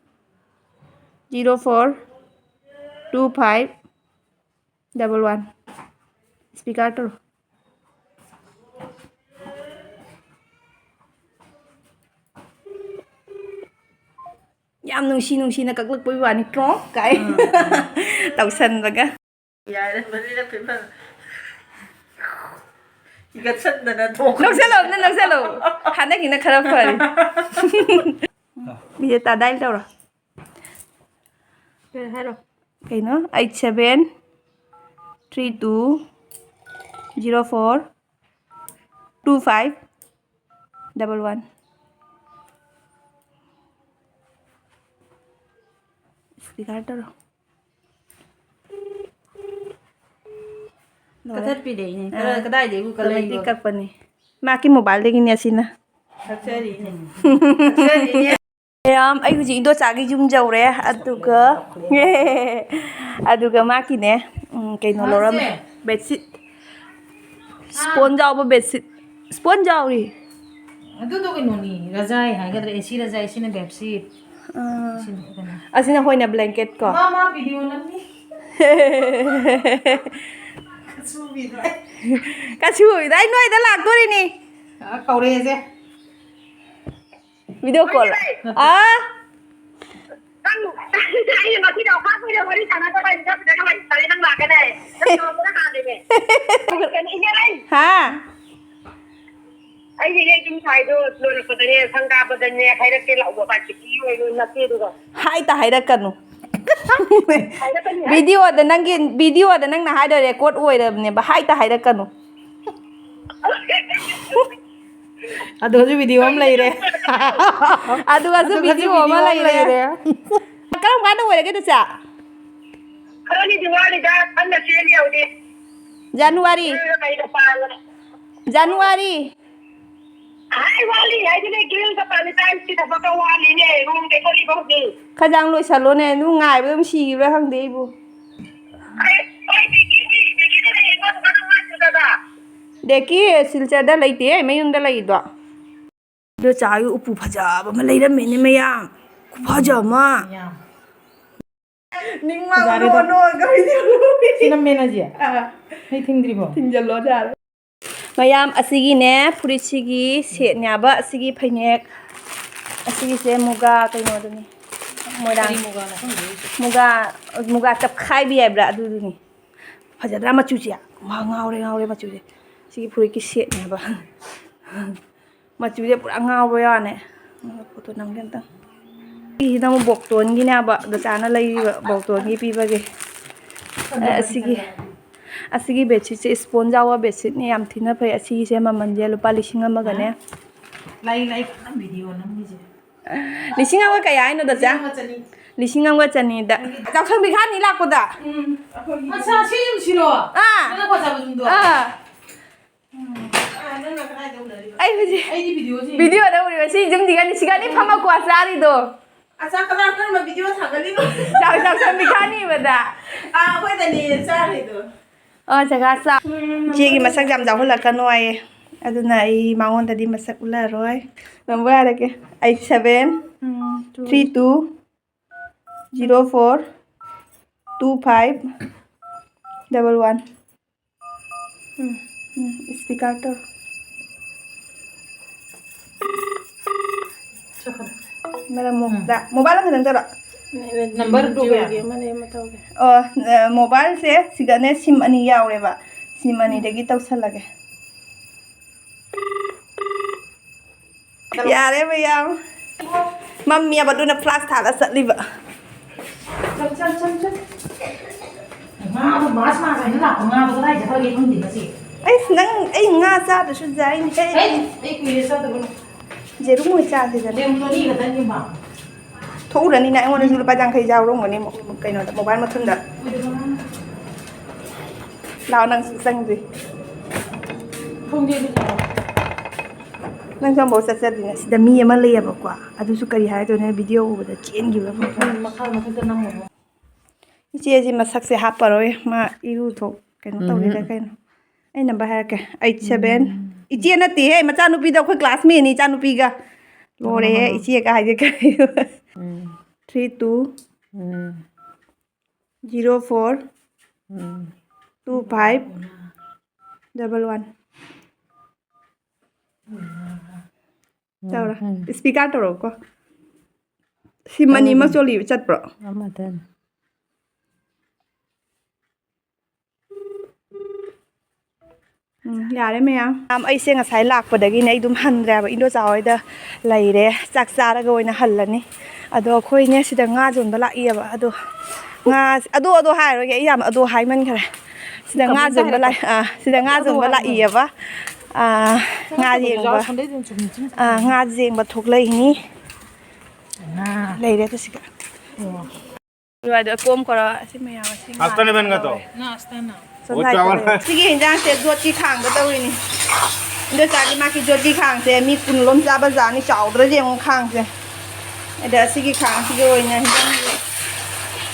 zero four two five double one꯫ Speaker ꯇꯧꯔꯣ꯫ ꯌꯥꯝ ꯅꯨꯡꯁꯤ ꯅꯨꯡꯁꯤꯅ ꯀꯛꯂꯛꯄꯒꯤ ꯋꯥꯅꯤ, ꯀ꯭ꯔꯣꯛ ꯀꯥꯏ꯫ ꯎꯝ꯫ ꯇꯧꯁꯟꯕꯒ꯫ ꯌꯥꯔꯦ, ꯃꯔꯤꯔꯛ ꯐꯤꯐꯝ꯫ ꯍꯤꯒꯠꯁꯟꯗꯅ ꯊꯣꯛꯈ꯭ꯔꯦ꯫ ꯅꯣꯛꯁꯜꯂꯣ, ꯑꯝꯇ ꯅꯣꯛꯁꯜꯂꯣ꯫ ꯍꯟꯗꯛꯀꯤꯅ ꯈꯔ ꯐꯔꯦ꯫ ꯃꯤꯁꯦ ꯇꯥꯗꯥꯏꯜ ꯇꯧꯔꯣ꯫ ꯀꯩ ꯍꯥꯏꯔꯣ? ꯀꯩꯅꯣ? Eight seven three two zero four two five double one꯫ Speaker ꯇꯧꯔꯣ꯫ ꯂꯣꯏꯔꯦ꯫ ꯀꯛꯊꯠꯄꯤꯔꯛꯏꯅꯦ꯫ ꯑꯥ꯫ ꯀꯗꯥꯏ-, ꯀꯗꯥꯏꯗꯩꯕꯨ ꯀꯛꯂꯛꯏꯕ? ꯀꯛꯄꯅꯤ꯫ ꯃꯥꯀꯤ ꯃꯣꯕꯥꯏꯜꯗꯒꯤꯅꯦ ꯑꯁꯤꯅ꯫ ꯀꯛꯆꯔꯤꯅꯦ꯫ ꯀꯛꯆꯔꯤꯅꯦ꯫ ꯃꯌꯥꯝ, ꯑꯩ ꯍꯧꯖꯤꯛ ꯏꯟꯗꯣꯆꯥꯒꯤ ꯌꯨꯝ ꯌꯧꯔꯦ, ꯑꯗꯨꯒ, ꯑꯗꯨꯒ ꯃꯥꯀꯤꯅꯦ, ꯎꯝ, ꯀꯩꯅꯣ ꯂꯧꯔꯝꯃꯦ꯫ ꯃꯥꯁꯦ? Bedsheet꯫ Sponge ꯌꯥꯎꯕ bedsheet꯫ Sponge ꯌꯥꯎꯔꯤ꯫ ꯑꯗꯨꯗꯣ ꯀꯩꯅꯣꯅꯤ, ꯔꯖꯥꯏ ꯍꯥꯏꯒꯗ꯭ꯔꯥ, AC ꯔꯖꯥꯏ, ꯁꯤꯅ bedsheet꯫ ꯑꯥ꯫ ꯁꯤꯅ ꯀꯩꯅꯣ꯫ ꯑꯁꯤꯅ ꯍꯣꯏꯅ blanket ꯀꯣ꯫ ꯃꯥ, ꯃꯥ ꯚꯤꯗꯤꯑꯣ ꯅꯝꯃꯤ꯫ ꯀꯁꯨꯕꯤꯗꯣ꯫ ꯀꯁꯨꯕꯤꯗꯣ, ꯑꯩ ꯅꯣꯏꯗ ꯂꯥꯛꯇꯣꯔꯤꯅꯤ꯫ ꯑ, ꯀꯧꯔꯛꯑꯦꯁꯦ꯫ Video call꯫ ꯅꯠꯇꯦ꯫ ꯑꯥ꯫ ꯅꯪ, ꯑꯩꯅ ꯉꯁꯤꯗ ꯑꯣꯐꯥꯔ ꯀꯨꯏꯅ ꯋꯥꯔꯤ ꯁꯥꯟꯅꯗꯕ ꯑꯩ ꯅꯪ ꯐꯖꯅ ꯋꯥꯔꯤ ꯁꯥꯟꯅꯩ, ꯅꯪ ꯂꯥꯛꯀꯅꯤ ꯍꯥꯏ꯫ ꯅꯪ ꯇꯧꯔꯛꯄꯅ ꯍꯥꯜꯂꯦꯅꯦ꯫ ꯀꯩꯅꯣ, ꯏꯅꯦ ꯂꯩ꯫ ꯍꯥ? ꯑꯩꯒꯤ ꯍꯦꯛ ꯌꯨꯝ ꯁꯥꯏꯗꯣ ꯂꯣꯏꯔꯛꯄꯗꯅꯦ, ꯁꯪꯒꯥꯕꯗꯅꯦ, ꯍꯥꯏꯔꯛꯀꯦ ꯂꯥꯛꯑꯣ, ꯄꯥꯔꯇꯤ ꯑꯣꯏꯔꯣ, ꯅꯠꯇꯦ ꯑꯗꯨꯒ꯫ ꯍꯥꯏꯇ ꯍꯥꯏꯔꯛꯀꯅꯨ꯫ ꯍꯥꯏꯔꯛꯀꯅꯤ ꯍꯥꯏ꯫ ꯚꯤꯗꯤꯑꯣꯗ ꯅꯪꯒꯤ, ꯚꯤꯗꯤꯑꯣꯗ ꯅꯪꯅ ꯍꯥꯏꯗꯣ record ꯑꯣꯏꯔꯕꯅꯦꯕ, ꯍꯥꯏꯇ ꯍꯥꯏꯔꯛꯀꯅꯨ꯫ ꯑꯗꯨꯁꯨ ꯚꯤꯗꯤꯑꯣ ꯑꯃ ꯂꯩꯔꯦ꯫ ꯑꯗꯨꯒꯁꯨ ꯑꯗꯨꯒꯁꯨ ꯚꯤꯗꯤꯑꯣ ꯑꯃ ꯚꯤꯗꯤꯑꯣ ꯑꯃ ꯂꯩꯔꯦ꯫ ꯂꯩꯔꯦ꯫ ꯀꯔꯝ ꯀꯥꯟꯗ ꯑꯣꯏꯔꯒꯦ ꯑꯗꯨꯁꯦ? ꯈꯔꯅꯤꯗꯤ ꯋꯥꯠꯂꯤꯗ, ꯀꯟꯅ ꯆꯦꯜꯂꯤ ꯍꯧꯖꯤꯛ꯫ ꯖꯅꯋꯥꯔꯤ꯫ ꯀꯩꯗ ꯄꯥꯜꯂꯦ꯫ ꯖꯅꯋꯥꯔꯤ꯫ ꯍꯥꯏ, ꯋꯥꯠꯂꯤ ꯍꯥꯏꯗꯨꯅꯦ, ꯒ꯭ꯔꯤꯜꯒ ꯐꯔꯅꯤꯆꯔꯒꯤ ꯊꯕꯛꯀ ꯋꯥꯠꯂꯤꯅꯦ, ꯔꯨꯝ ꯗꯦꯀꯣꯔꯒꯤ ꯐꯥꯎꯗꯤ꯫ ꯈꯔ ꯌꯥꯝ ꯂꯣꯏꯁꯜꯂꯣꯅꯦ, ꯑꯗꯨꯝ ꯉꯥꯏꯕꯗ ꯑꯗꯨꯝ ꯁꯤꯈꯤꯕ꯭ꯔꯥ ꯈꯪꯗꯦ ꯑꯩꯕꯨ꯫ ꯑꯩ, ꯑꯩ ꯗꯦꯀꯤꯗꯤ, ꯗꯦꯀꯤꯗ ꯂꯩꯌꯦ, ꯃꯥꯁꯨ ꯀꯗꯥ? ꯗꯦꯀꯤ ꯁꯤꯜꯆꯔꯗ ꯂꯩꯇꯦ, ꯃꯌꯨꯝꯗ ꯂꯩꯗꯣ꯫ ꯏꯟꯗꯣꯆꯥꯒꯤ ꯎꯄꯨ ꯐꯖꯕ ꯑꯃ ꯂꯩꯔꯝꯃꯦꯅꯦ ꯃꯌꯥꯝ꯫ ꯈꯨꯐꯖ ꯑꯃ꯫ ꯃꯌꯥꯝ꯫ ꯅꯤꯡꯃ ꯌꯥꯔꯦꯗ꯫ ꯅꯣ, ꯅꯣ, ꯀꯔꯤ ꯁꯤ ꯅꯝꯃꯦꯅ ꯁꯤ? ꯑꯥ꯫ ꯑꯩ ꯊꯤꯡꯗ꯭ꯔꯤꯕꯣ? ꯊꯤꯡꯖꯜꯂꯣ, ꯌꯥꯔꯦ꯫ ꯃꯌꯥꯝ, ꯑꯁꯤꯒꯤꯅꯦ, ꯐꯨꯔꯤꯠꯁꯤꯒꯤ ꯁꯦꯠꯅꯦꯕ, ꯑꯁꯤꯒꯤ ꯐꯅꯦꯛ, ꯑꯁꯤꯒꯤꯁꯦ ꯃꯨꯒꯥ ꯀꯩꯅꯣꯗꯨꯅꯤ, ꯃꯣꯏꯔꯥꯡ ꯀꯔꯤ ꯃꯨꯒꯥꯅꯣ ꯈꯪꯗꯦ ꯑꯩꯁꯨ꯫ ꯃꯨꯒꯥ, ꯃꯨꯒꯥ ꯆꯞꯈꯥꯏꯕꯤ ꯍꯥꯏꯕ꯭ꯔꯥ, ꯑꯗꯨꯗꯨꯅꯤ꯫ ꯐꯖꯗ꯭ꯔꯥ ꯃꯆꯨꯁꯦ? ꯃꯥ ꯉꯥꯎꯔꯦ, ꯉꯥꯎꯔꯦ ꯃꯆꯨꯁꯦ꯫ ꯁꯤꯒꯤ ꯐꯨꯔꯤꯠꯀꯤ ꯁꯦꯠꯅꯦꯕ꯫ ꯃꯆꯨꯁꯦ ꯄꯨꯔꯥ ꯉꯥꯎꯕ ꯌꯥꯅꯦ꯫ ꯐꯣꯇꯣ ꯅꯝꯒꯦ ꯑꯝꯇꯪ꯫ ꯁꯤꯁꯤꯅ ꯑꯃꯨꯛ ꯕꯣꯛꯇꯣꯟꯒꯤꯅꯦꯕ, ꯗꯣꯆꯥꯅ ꯂꯩꯔꯤꯕ ꯕꯣꯛꯇꯣꯟꯒꯤ ꯄꯤꯕꯒꯤ꯫ ꯑꯦ, ꯑꯁꯤꯒꯤ, ꯑꯁꯤꯒꯤ ꯕꯦꯗꯁꯤꯠꯁꯦ ꯁ꯭ꯄꯣꯟꯖ ꯌꯥꯎꯕ ꯕꯦꯗꯁꯤꯠꯅꯦ, ꯌꯥꯝ ꯊꯤꯅ ꯐꯩ꯫ ꯑꯁꯤꯒꯤꯁꯦ ꯃꯃꯜꯁꯦ ꯂꯨꯄꯥ ꯂꯤꯁꯤꯡ ꯑꯃꯒꯅꯦ꯫ ꯂꯩ, ꯂꯩ, ꯀꯟꯅ ꯚꯤꯗꯤꯑꯣ ꯅꯝꯃꯤꯁꯦ꯫ ꯂꯤꯁꯤꯡ ꯑꯃꯒ ꯀꯌꯥ ꯍꯥꯏꯅꯣ, ꯗꯣꯆꯥ? ꯂꯤꯁꯤꯡ ꯑꯃꯒ ꯆꯅꯤ꯫ ꯂꯤꯁꯤꯡ ꯑꯃꯒ ꯆꯅꯤꯗ꯫ ꯌꯥꯎꯁꯪ ꯄꯤꯈꯥꯅꯤ ꯂꯥꯛꯄꯗ꯫ ꯎꯝ, ꯑꯩꯈꯣꯏꯒꯤ ꯑꯁ, ꯁꯤ ꯌꯦꯡꯁꯤꯔꯣ? ꯑꯥ꯫ ꯅꯪꯅ ꯄꯣꯠ ꯆꯥꯕ ꯌꯨꯝꯗꯣ? ꯑꯥ꯫ ꯎꯝ꯫ ꯑꯥ, ꯅꯪꯅ ꯀꯗꯥꯏꯗ ꯎꯅꯔꯤꯕ? ꯑꯩ ꯍꯧꯖꯤꯛ ꯑꯩꯗꯤ ꯚꯤꯗꯤꯑꯣꯁꯤ ꯌꯦꯡꯉꯤ꯫ ꯚꯤꯗꯤꯑꯣꯗ ꯎꯔꯤꯕ ꯁꯤ ꯌꯨꯝꯁꯤꯒ ꯅꯤꯁꯤꯒꯅꯤ ꯐꯝꯃ ꯀ꯭ꯋꯥ ꯆꯥꯔꯤꯗꯣ꯫ ꯑꯆꯥ, ꯀꯅꯥ ꯀꯔꯝꯕ ꯚꯤꯗꯤꯑꯣ ꯊꯥꯒꯠꯂꯤꯅꯣ? ꯌꯥꯎ-, ꯌꯥꯎꯁꯪ ꯄꯤꯈꯥꯅꯤꯕꯗ꯫ ꯑꯥ, ꯑꯩꯈꯣꯏꯗꯅꯦ ꯆꯥꯔꯤꯗꯣ꯫ ꯑꯣ, ꯖꯒꯥ ꯆꯥ-, ꯎꯝ, ꯏꯆꯦꯒꯤ ꯃꯁꯛ ꯌꯥꯝ ꯌꯥꯎꯍꯜꯂꯛꯀꯅꯨ ꯍꯥꯏꯌꯦ꯫ ꯑꯗꯨꯅ ꯑꯩ ꯃꯉꯣꯟꯗꯗꯤ ꯃꯁꯛ ꯎꯠꯂꯔꯣꯏ꯫ ꯅꯝꯕꯔ ꯍꯥꯏꯔꯛꯀꯦ꯫ Eight seven um, two. Three two zero four two five double one. Um, um, speaker ꯇꯧꯔꯣ꯫ ꯆꯠꯈ꯭ꯔꯦ꯫ ꯃꯔꯝ ꯃꯣꯛꯄꯗ꯫ ꯎꯝ꯫ ꯃꯣꯕꯥꯏꯜ ꯑꯃꯈꯛꯇꯪ ꯇꯧꯔꯣ꯫ ꯅꯝꯕꯔ ꯇꯨ ꯖꯤꯑꯣꯒꯤ ꯀꯌꯥꯅꯣ? ꯑꯃꯅꯦ ꯑꯃ ꯇꯧꯒꯦ꯫ ꯑꯣ, ꯑ, ꯃꯣꯕꯥꯏꯜꯁꯦ ꯁꯤꯗꯅꯦ ꯁꯤꯝ ꯑꯅꯤ ꯌꯥꯎꯔꯦꯕ꯫ ꯁꯤꯝ ꯎꯝ꯫ ꯑꯅꯤꯗꯒꯤ ꯇꯧꯁꯜꯂꯒꯦ꯫ ꯌꯥꯔꯦ ꯃꯌꯥꯝ꯫ ꯃꯝꯃꯦꯕ, ꯑꯗꯨꯅ ꯐ꯭ꯂꯥꯁ ꯊꯥꯜꯂ ꯆꯠꯂꯤꯕ꯫ ꯆꯠ, ꯆꯠ, ꯆꯠ, ꯆꯠ꯫ ꯉꯥꯗꯣ ꯃꯥꯁ ꯃꯥꯁ ꯍꯥꯏꯅ ꯂꯥꯛꯄ ꯉꯥꯗꯣ ꯀꯗꯥꯏ ꯆꯠꯈ꯭ꯔꯒꯦ ꯈꯪꯗꯦ ꯉꯁꯤ꯫ ꯑꯩꯁ, ꯅꯪ, ꯑꯩ ꯉꯥ ꯆꯥꯗ꯭ꯔꯁꯨ ꯌꯥꯏꯅꯦ꯫ ꯑꯩ, ꯑꯩ ꯀꯨꯏꯔꯦ ꯆꯥꯗꯕ꯫ ꯌꯦꯔꯨꯝ ꯑꯣꯏ ꯆꯥꯁꯤꯗꯅ꯫ ꯌꯦꯔꯨꯝꯗꯣ ꯑꯅꯤ ꯈꯛꯇꯅꯤꯕ꯫ ꯊꯣꯛꯎꯔꯅꯤꯅ ꯑꯩꯉꯣꯟꯗꯁꯨ ꯂꯨꯄꯥ ꯌꯥꯡꯈꯩ ꯌꯥꯎꯔꯝꯒꯅꯤ ꯃꯣ-, ꯀꯩꯅꯣꯗ, ꯃꯣꯕꯥꯏꯜ ꯃꯊꯨꯟꯗ꯫ ꯂꯥꯛꯑꯣ, ꯅꯪꯁꯨ ꯆꯪꯗ꯭ꯔꯤ꯫ ꯈꯪꯗꯦ ꯑꯗꯨꯗꯤ꯫ ꯅꯪꯁꯨ ꯑꯃꯐꯥꯎ ꯆꯠꯆꯗ꯭ꯔꯤꯅꯦ꯫ ꯁꯤꯗ ꯃꯤ ꯑꯃ ꯂꯩꯌꯦꯕꯀꯣ, ꯑꯗꯨꯁꯨ ꯀꯔꯤ ꯍꯥꯏꯗꯣꯏꯅꯣ, ꯚꯤꯗꯤꯑꯣ ꯎꯕꯗ ꯆꯦꯟꯈꯤꯕ ꯃꯈꯜ꯫ ꯃꯈꯥ ꯃꯊꯛꯇ ꯅꯝꯃꯣ꯫ ꯏꯆꯦꯁꯤ ꯃꯁꯛꯁꯦ ꯍꯥꯞꯄꯔꯣꯏ, ꯃꯥ ꯏꯔꯨ ꯊꯣꯛ ꯀꯩꯅꯣ ꯎꯝ꯫ ꯇꯧꯔꯤꯔꯥ ꯀꯩꯅꯣ꯫ ꯑꯩ ꯅꯝꯕꯔ ꯍꯥꯏꯔꯛꯀꯦ: ꯑꯩꯠ ꯁꯕꯦꯟ꯫ ꯎꯝ꯫ ꯏꯆꯦ ꯅꯠꯇꯦꯍꯦ, ꯃꯆꯥꯅꯨꯄꯤꯗꯣ, ꯑꯩꯈꯣꯏ ꯀ꯭ꯂꯥꯁꯃꯦꯠꯅꯤ, ꯏꯆꯥꯅꯨꯄꯤꯒ꯫ ꯂꯣꯏꯔꯦꯍꯦ, ꯍꯣꯏ, ꯍꯣꯏ, ꯍꯣꯏ꯫ ꯏꯆꯦꯒ ꯍꯥꯏꯁꯦ ꯀꯔꯤꯅꯣ? Um. Three two. Um. Zero four. Um. Two five. Double one. ꯇꯧꯔꯣ꯫ ꯎꯝ꯫ ꯏꯁꯄꯤꯀꯔ ꯇꯧꯔꯛꯎꯀꯣ꯫ ꯁꯤ ꯃꯅꯤ ꯑꯃ ꯇꯧꯔꯦ꯫ ꯆꯣꯜꯂꯤ ꯆꯠꯄ꯭ꯔꯣ? ꯑꯃꯗꯅꯤ꯫ ꯎꯝ, ꯌꯥꯔꯦ ꯃꯌꯥꯝ꯫ ꯃꯌꯥꯝ, ꯑꯩꯁꯦ ꯉꯁꯥꯏ ꯂꯥꯛꯄꯗꯒꯤꯅꯦ ꯑꯩ ꯑꯗꯨꯝ ꯍꯟꯗ꯭ꯔꯦꯕ, ꯏꯟꯗꯣꯆꯥ ꯍꯣꯏꯗ ꯂꯩꯔꯦ꯫ ꯆꯥꯛ ꯆꯥꯔꯒ ꯑꯣꯏꯅ ꯍꯜꯂꯅꯤ꯫ ꯑꯗꯣ ꯑꯩꯈꯣꯏꯅꯦ ꯁꯤꯗ ꯉꯥ ꯌꯣꯟꯕ ꯂꯥꯛꯏꯌꯦꯕ꯫ ꯑꯗꯣ ꯉꯥ, ꯑꯗꯣ, ꯑꯗꯣ ꯍꯥꯏꯔꯣꯏꯒꯦ, ꯑꯩ ꯌꯥꯝ ꯑꯗꯣ ꯍꯥꯏꯃꯟꯈꯔꯦ꯫ ꯁꯤꯗ ꯉꯥ ꯀꯃꯦꯟ ꯌꯣꯟꯕ ꯍꯥꯏꯔꯛꯀꯦ꯫ ꯂꯥꯛ-, ꯑꯥ, ꯁꯤꯗ ꯉꯥ ꯑꯗꯣ ꯌꯣꯟꯕ ꯍꯥꯏꯔꯛꯀꯦ꯫ ꯂꯥꯛꯏꯌꯦꯕ꯫ ꯑꯥ, ꯉꯥ ꯌꯦꯡꯕ꯫ ꯁꯟꯗꯩꯗꯤ ꯆꯨꯝ ꯆꯨꯝ ꯑꯥ, ꯉꯥ ꯌꯦꯡꯕ ꯊꯣꯛꯂꯛꯏꯅꯤ꯫ ꯉꯥ꯫ ꯂꯩꯔꯦ ꯑꯗꯨ ꯁꯤꯗ꯫ ꯑꯣ꯫ ꯑꯗꯨꯋꯥꯏꯗ ꯀꯣꯝ ꯈꯔ ꯑꯁꯤ ꯃꯌꯥꯝ ꯑꯁꯤ ꯍꯥꯁꯇꯅꯦ ꯃꯦꯟꯒ ꯇꯣ꯫ ꯉꯥ ꯑꯁꯇꯅ꯫ ꯁꯣꯝ ꯁꯥꯏꯗ ꯂꯩꯔꯦ꯫ ꯁꯤꯒꯤ ꯍꯤꯟꯖꯥꯡꯁꯦ ꯖꯣꯠꯀꯤ ꯈꯥꯡꯗ ꯇꯧꯔꯤꯅꯤ꯫ ꯏꯟꯗꯣꯆꯥꯒꯤ ꯃꯥꯒꯤ ꯖꯣꯠꯀꯤ ꯈꯥꯡꯁꯦ ꯃꯤ ꯀꯨꯟ ꯂꯣꯝ ꯆꯥꯕ ꯖꯥꯠꯅꯤ, ꯆꯥꯎꯗ꯭ꯔꯥ ꯌꯦꯡꯉꯨ ꯈꯥꯡꯁꯦ꯫ ꯑꯗ ꯑꯁꯤꯒꯤ ꯈꯥꯡꯁꯤꯒꯤ ꯑꯣꯏꯅ ꯍꯤꯟꯖꯥꯡꯁꯦ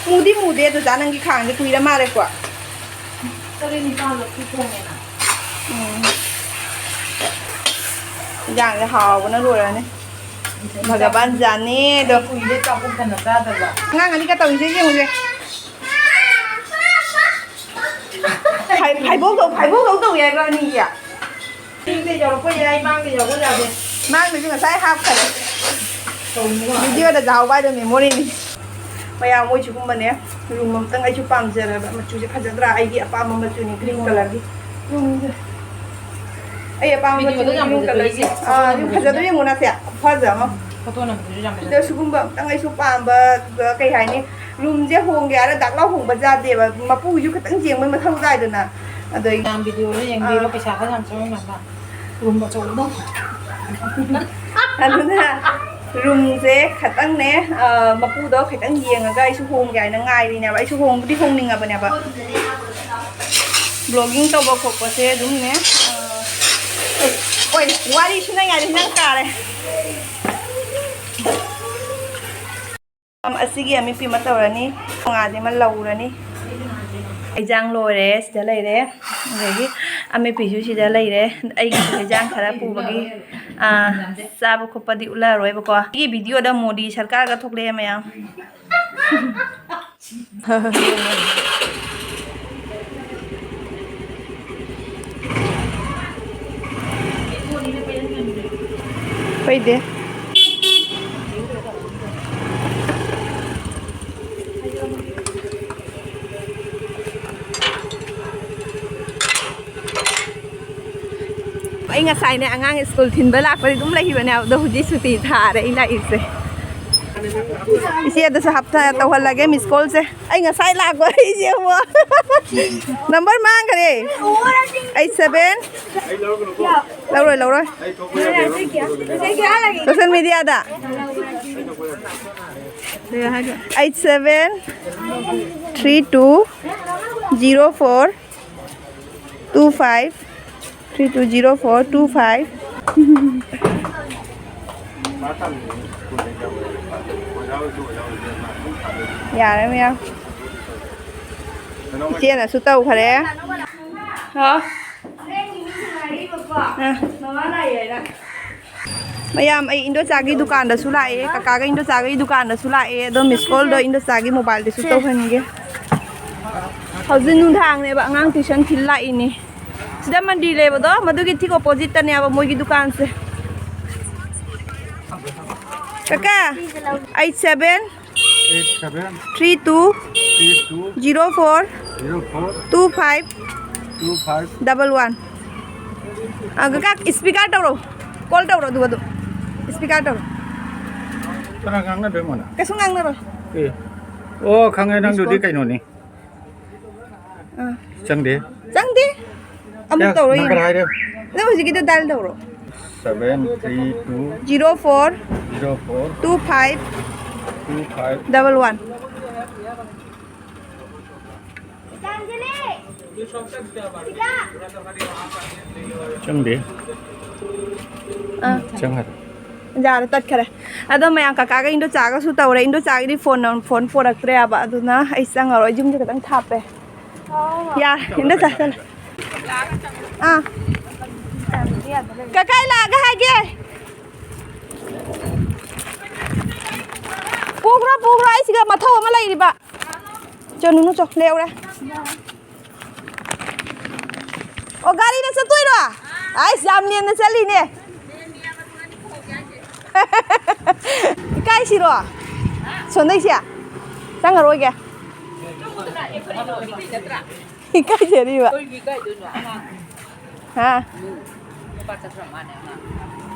ꯃꯨꯗꯤ ꯃꯨꯗꯦ, ꯏꯟꯗꯣꯆꯥ ꯅꯪꯒꯤ ꯈꯥꯡꯁꯦ ꯀꯨꯏꯔ ꯃꯥꯜꯂꯦꯀꯣ꯫ ꯇꯔꯦꯠ ꯅꯤꯄꯥꯜꯂꯛꯇꯤ ꯊꯣꯡꯉꯦꯅ꯫ ꯎꯝ꯫ ꯏꯟꯖꯥꯡꯁꯦ ꯍꯥꯎꯕꯅ ꯂꯣꯏꯔꯅꯤ꯫ ꯚꯒꯕꯥꯟ ꯖꯥꯅꯤ ꯑꯗꯣ꯫ ꯀꯨꯏꯔꯦ ꯆꯥꯛ ꯄꯨꯛ ꯊꯟꯅ ꯆꯥꯗꯕ꯫ ꯑꯉꯥꯡ ꯑꯅꯤꯒ ꯇꯧꯔꯤꯁꯦ ꯌꯦꯡꯉꯨꯁꯦ꯫ ꯐꯥꯏ-, ꯐꯥꯏꯕꯣꯛꯇꯧ, ꯐꯥꯏꯕꯣꯛꯇꯧ ꯇꯧꯏ ꯍꯥꯏꯕ ꯑꯅꯤꯁꯦ꯫ ꯃꯅꯤꯡꯗ ꯌꯧꯔꯛꯄ ꯌꯥꯏ, ꯃꯥꯡꯗ ꯌꯧꯕ ꯌꯥꯗꯦ꯫ ꯃꯥꯡꯗꯁꯨ ꯉꯁꯥꯏ ꯍꯥꯞꯈꯔꯦ꯫ ꯇꯧꯅꯤꯡꯉꯣ꯫ ꯚꯤꯗꯤꯑꯣꯗ ꯌꯥꯎꯕ ꯍꯥꯏꯗꯣ ꯃꯦꯃꯣꯔꯤꯅꯤ꯫ ꯃꯌꯥꯝ ꯃꯣꯏ ꯁꯤꯒꯨꯝꯕꯅꯦ꯫ ꯔꯨꯝ ꯑꯝꯇꯪ ꯑꯩꯁꯨ ꯄꯥꯝꯖꯔꯕ꯫ ꯃꯆꯨꯁꯦ ꯐꯖꯗ꯭ꯔꯥ? ꯑꯩꯒꯤ ꯑꯄꯥꯝꯕ ꯃꯆꯨꯅꯤ, green colourꯒꯤ꯫ ꯔꯨꯝꯁꯦ꯫ ꯑꯩ ꯑꯄꯥꯝꯕ ꯃꯆꯨꯅꯤ, green colourꯒꯤ꯫ ꯑꯥ, ꯌꯥꯝ ꯐꯖꯗ꯭ꯔꯥ ꯌꯦꯡꯉꯨ ꯅꯁꯦ? ꯐꯖ ꯑꯃ꯫ ꯐꯣꯇꯣ ꯅꯝꯕꯗꯨꯁꯨ ꯌꯥꯝ ꯐꯖꯩ꯫ ꯑꯗꯣ ꯁꯤꯒꯨꯝꯕ ꯑꯝꯇꯪ ꯑꯩꯁꯨ ꯄꯥꯝꯕ, ꯀꯩ ꯍꯥꯏꯅꯤ? ꯔꯨꯝꯁꯦ ꯍꯣꯡꯒꯦ ꯍꯥꯏꯔ ꯗꯥꯛ ꯂꯥꯎ ꯍꯣꯡꯕ ꯌꯥꯗꯦꯕ꯫ ꯃꯄꯨꯒꯤꯁꯨ ꯈꯤꯇꯪ ꯌꯦꯡꯕꯩ ꯃꯊꯧ ꯇꯥꯏꯗꯅ꯫ ꯑꯗꯩ ꯃꯌꯥꯝ ꯚꯤꯗꯤꯑꯣꯗ ꯌꯦꯡꯕꯤꯔꯣ, ꯑꯥ꯫ ꯄꯩꯁꯥ ꯈꯔ ꯌꯥꯝ ꯆꯪꯉꯝꯒꯅꯤ꯫ ꯔꯨꯝ ꯑꯆꯧꯕꯗꯣ꯫ ꯑꯗꯨꯅ ꯔꯨꯝꯁꯦ ꯈꯇꯪꯅꯦ, ꯑ, ꯃꯄꯨꯗꯣ ꯈꯤꯇꯪ ꯌꯦꯡꯉꯒ ꯑꯩꯁꯨ ꯍꯣꯡꯒꯦ ꯍꯥꯏꯅ ꯉꯥꯏꯔꯤꯅꯦꯕ꯫ ꯑꯩꯁꯨ ꯍꯣꯡꯕꯨꯗꯤ ꯍꯣꯡꯅꯤꯡꯉꯕꯅꯦꯕ꯫ Vlogging ꯇꯧꯕ ꯈꯣꯠꯄꯁꯦ ꯑꯗꯨꯝꯅꯦ, ꯑ, ꯍꯣꯏ, ꯋꯥꯔꯤ ꯁꯨꯅꯉꯥꯏꯗꯤ ꯅꯪ ꯇꯥꯔꯦ꯫ ꯑꯁꯤꯒꯤ ꯑꯃꯤꯠꯄꯤ ꯑꯃ ꯇꯧꯔꯅꯤ, ꯉꯥꯗꯤ ꯑꯃ ꯂꯧꯔꯅꯤ꯫ ꯍꯩꯖꯥꯡ ꯂꯣꯏꯔꯦ, ꯁꯤꯗ ꯂꯩꯔꯦ꯫ ꯑꯗꯒꯤ ꯑꯃꯤꯠꯄꯤꯁꯨ ꯁꯤꯗ ꯂꯩꯔꯦ꯫ ꯑꯩꯒꯤ ꯍꯩꯖꯥꯡ ꯈꯔ ꯄꯨꯕꯒꯤ, ꯑꯥ, ꯆꯥꯕ ꯈꯣꯠꯄꯗꯤ ꯎꯠꯂꯔꯣꯏꯕꯀꯣ꯫ ꯑꯩꯒꯤ ꯚꯤꯗꯤꯑꯣꯗ ꯃꯣꯗꯤ ꯁꯔꯀꯥꯔꯒ ꯊꯣꯛꯂꯛꯑꯦ ꯃꯌꯥꯝ꯫ ꯐꯩꯗꯦ꯫ ꯑꯩ ꯉꯁꯥꯏꯅꯦ ꯑꯉꯥꯡ ꯁ꯭ꯀꯨꯜ ꯊꯤꯟꯕ ꯂꯥꯛꯄꯗꯤ ꯑꯗꯨꯝ ꯂꯩꯈꯤꯕꯅꯦ, ꯑꯗꯣ ꯍꯧꯖꯤꯛ ꯁꯨꯇꯤ ꯊꯥꯔꯦ ꯑꯩ ꯂꯥꯛꯏꯁꯦ꯫ ꯏꯆꯦꯗꯁꯨ ꯍꯥꯞꯊ ꯇꯧꯍꯜꯂꯒꯦ ꯃꯤꯁ ꯀꯣꯜꯁꯦ꯫ ꯑꯩ ꯉꯁꯥꯏ ꯂꯥꯛꯄ ꯑꯩꯁꯦ ꯑꯃꯨꯛ ꯅꯝꯕꯔ ꯃꯥꯡꯈ꯭ꯔꯦ꯫ Eight seven. ꯂꯧꯔꯣꯏ, ꯂꯧꯔꯣꯏ꯫ ꯁꯣꯁꯦꯜ ꯃꯦꯗꯤꯌꯥꯗ꯫ Eight seven three two zero four two five three two zero four two five. ꯌꯥꯔꯦ ꯃꯌꯥꯝ꯫ ꯏꯆꯦꯅꯁꯨ ꯇꯧꯈ꯭ꯔꯦ꯫ ꯍꯥꯎ꯫ ꯑ꯫ ꯃꯌꯥꯝ, ꯑꯩ ꯏꯟꯗꯣꯆꯥꯒꯤ ꯗꯨꯀꯥꯟꯗꯁꯨ ꯂꯥꯛꯑꯦ, ꯀꯀꯥꯒ ꯏꯟꯗꯣꯆꯥꯒꯤ ꯗꯨꯀꯥꯟꯗꯁꯨ ꯂꯥꯛꯑꯦ, ꯑꯗꯣ ꯃꯤꯁ ꯀꯣꯜꯗꯣ ꯏꯟꯗꯣꯆꯥꯒꯤ ꯃꯣꯕꯥꯏꯜꯗꯁꯨ ꯇꯧꯍꯟꯒꯦ꯫ ꯍꯧꯖꯤꯛ ꯅꯨꯡꯗꯥꯡꯅꯦꯕ, ꯑꯉꯥꯡ ꯇ꯭ꯌꯨꯁꯟ ꯊꯤꯜ ꯂꯥꯛꯏꯅꯦ꯫ ꯁꯤꯗ ꯃꯟꯗꯤ ꯂꯩꯕꯗꯣ, ꯃꯗꯨꯒꯤ ꯊꯤꯛ ꯑꯣꯄꯣꯖꯤꯠꯇꯅꯦꯕ ꯃꯣꯏꯒꯤ ꯗꯨꯀꯥꯟꯁꯦ꯫ ꯀꯀꯥ, eight seven eight seven three two three two zero four zero four two five two five double one. ꯑ, ꯀꯀꯥ, ꯏꯁꯄꯤꯀꯔ ꯇꯧꯔꯣ꯫ ꯀꯣꯜ ꯇꯧꯔꯣ, ꯑꯗꯨꯒ ꯑꯗꯨꯝ ꯏꯁꯄꯤꯀꯔ ꯇꯧꯔꯣ꯫ ꯀꯅꯥ ꯉꯥꯡꯅꯗꯣꯏꯃꯣ ꯅꯪ? ꯀꯩꯁꯨ ꯉꯥꯡꯅꯔꯣꯏ꯫ ꯑꯦ꯫ ꯑꯣ, ꯈꯪꯉꯦ, ꯅꯪꯗꯨꯗꯤ ꯀꯣꯜ꯫ ꯀꯩꯅꯣꯅꯤ꯫ ꯑꯥ꯫ ꯆꯪꯗꯦ꯫ ꯆꯪꯗꯦ꯫ ꯑꯃꯨꯛ ꯀꯌꯥ? ꯇꯧꯔꯣ ꯅꯪ ꯌꯦꯡꯉꯣ꯫ ꯈꯔ ꯍꯥꯏꯔꯦ꯫ ꯅꯪ ꯍꯧꯖꯤꯛꯀꯤꯗꯣ ꯗꯥꯏꯜ ꯇꯧꯔꯣ꯫ Seven three two zero four zero four two five two five double one. ꯆꯪꯗꯦ꯫ ꯑꯥ꯫ ꯆꯪꯈ꯭ꯔꯦ꯫ ꯌꯥꯔꯦ, ꯇꯠꯈ꯭ꯔꯦ꯫ ꯑꯗꯣ ꯃꯌꯥꯝ, ꯀꯀꯥꯒ ꯏꯟꯗꯣꯆꯥꯒꯁꯨ ꯇꯧꯔꯦ꯫ ꯏꯟꯗꯣꯆꯥꯒꯤꯗꯤ ꯐꯣꯟ ꯅꯝ-, ꯐꯣꯟ ꯄꯣꯔꯛꯇ꯭ꯔꯦꯕ, ꯑꯗꯨꯅ ꯑꯩ ꯆꯪꯉꯔꯣꯏ꯫ ꯌꯨꯝꯁꯦ ꯈꯤꯇꯪ ꯊꯥꯞꯄꯦ꯫ ꯌꯥꯔꯦ, ꯏꯟꯗꯣꯆꯥ ꯆꯠꯂꯣ꯫ ꯑꯥ꯫ ꯀꯀꯥ, ꯑꯩ ꯂꯥꯛꯑꯒ ꯍꯥꯏꯒꯦ꯫ ꯄꯨꯈ꯭ꯔꯣ, ꯄꯨꯈ꯭ꯔꯣ, ꯑꯩ ꯁꯤꯗ ꯃꯊꯧ ꯑꯃ ꯂꯩꯔꯤꯕ꯫ ꯆꯣ, ꯅꯨꯅꯨ, ꯆꯣ, ꯂꯦꯎꯔꯦ꯫ ꯑꯣ, ꯒꯥꯔꯤꯗ ꯆꯠꯇꯣꯏꯔꯣ? ꯑꯩꯁ, ꯌꯥꯝ ꯂꯦꯝꯅ ꯆꯠꯂꯤꯅꯦ꯫ ꯏꯀꯥꯏꯁꯤꯔꯣ? ꯁꯣꯟꯗꯩꯁꯦ? ꯆꯪꯉꯔꯣꯏꯒꯦ꯫ ꯏꯀꯥꯏꯖꯔꯤꯕ꯫ ꯍꯥ?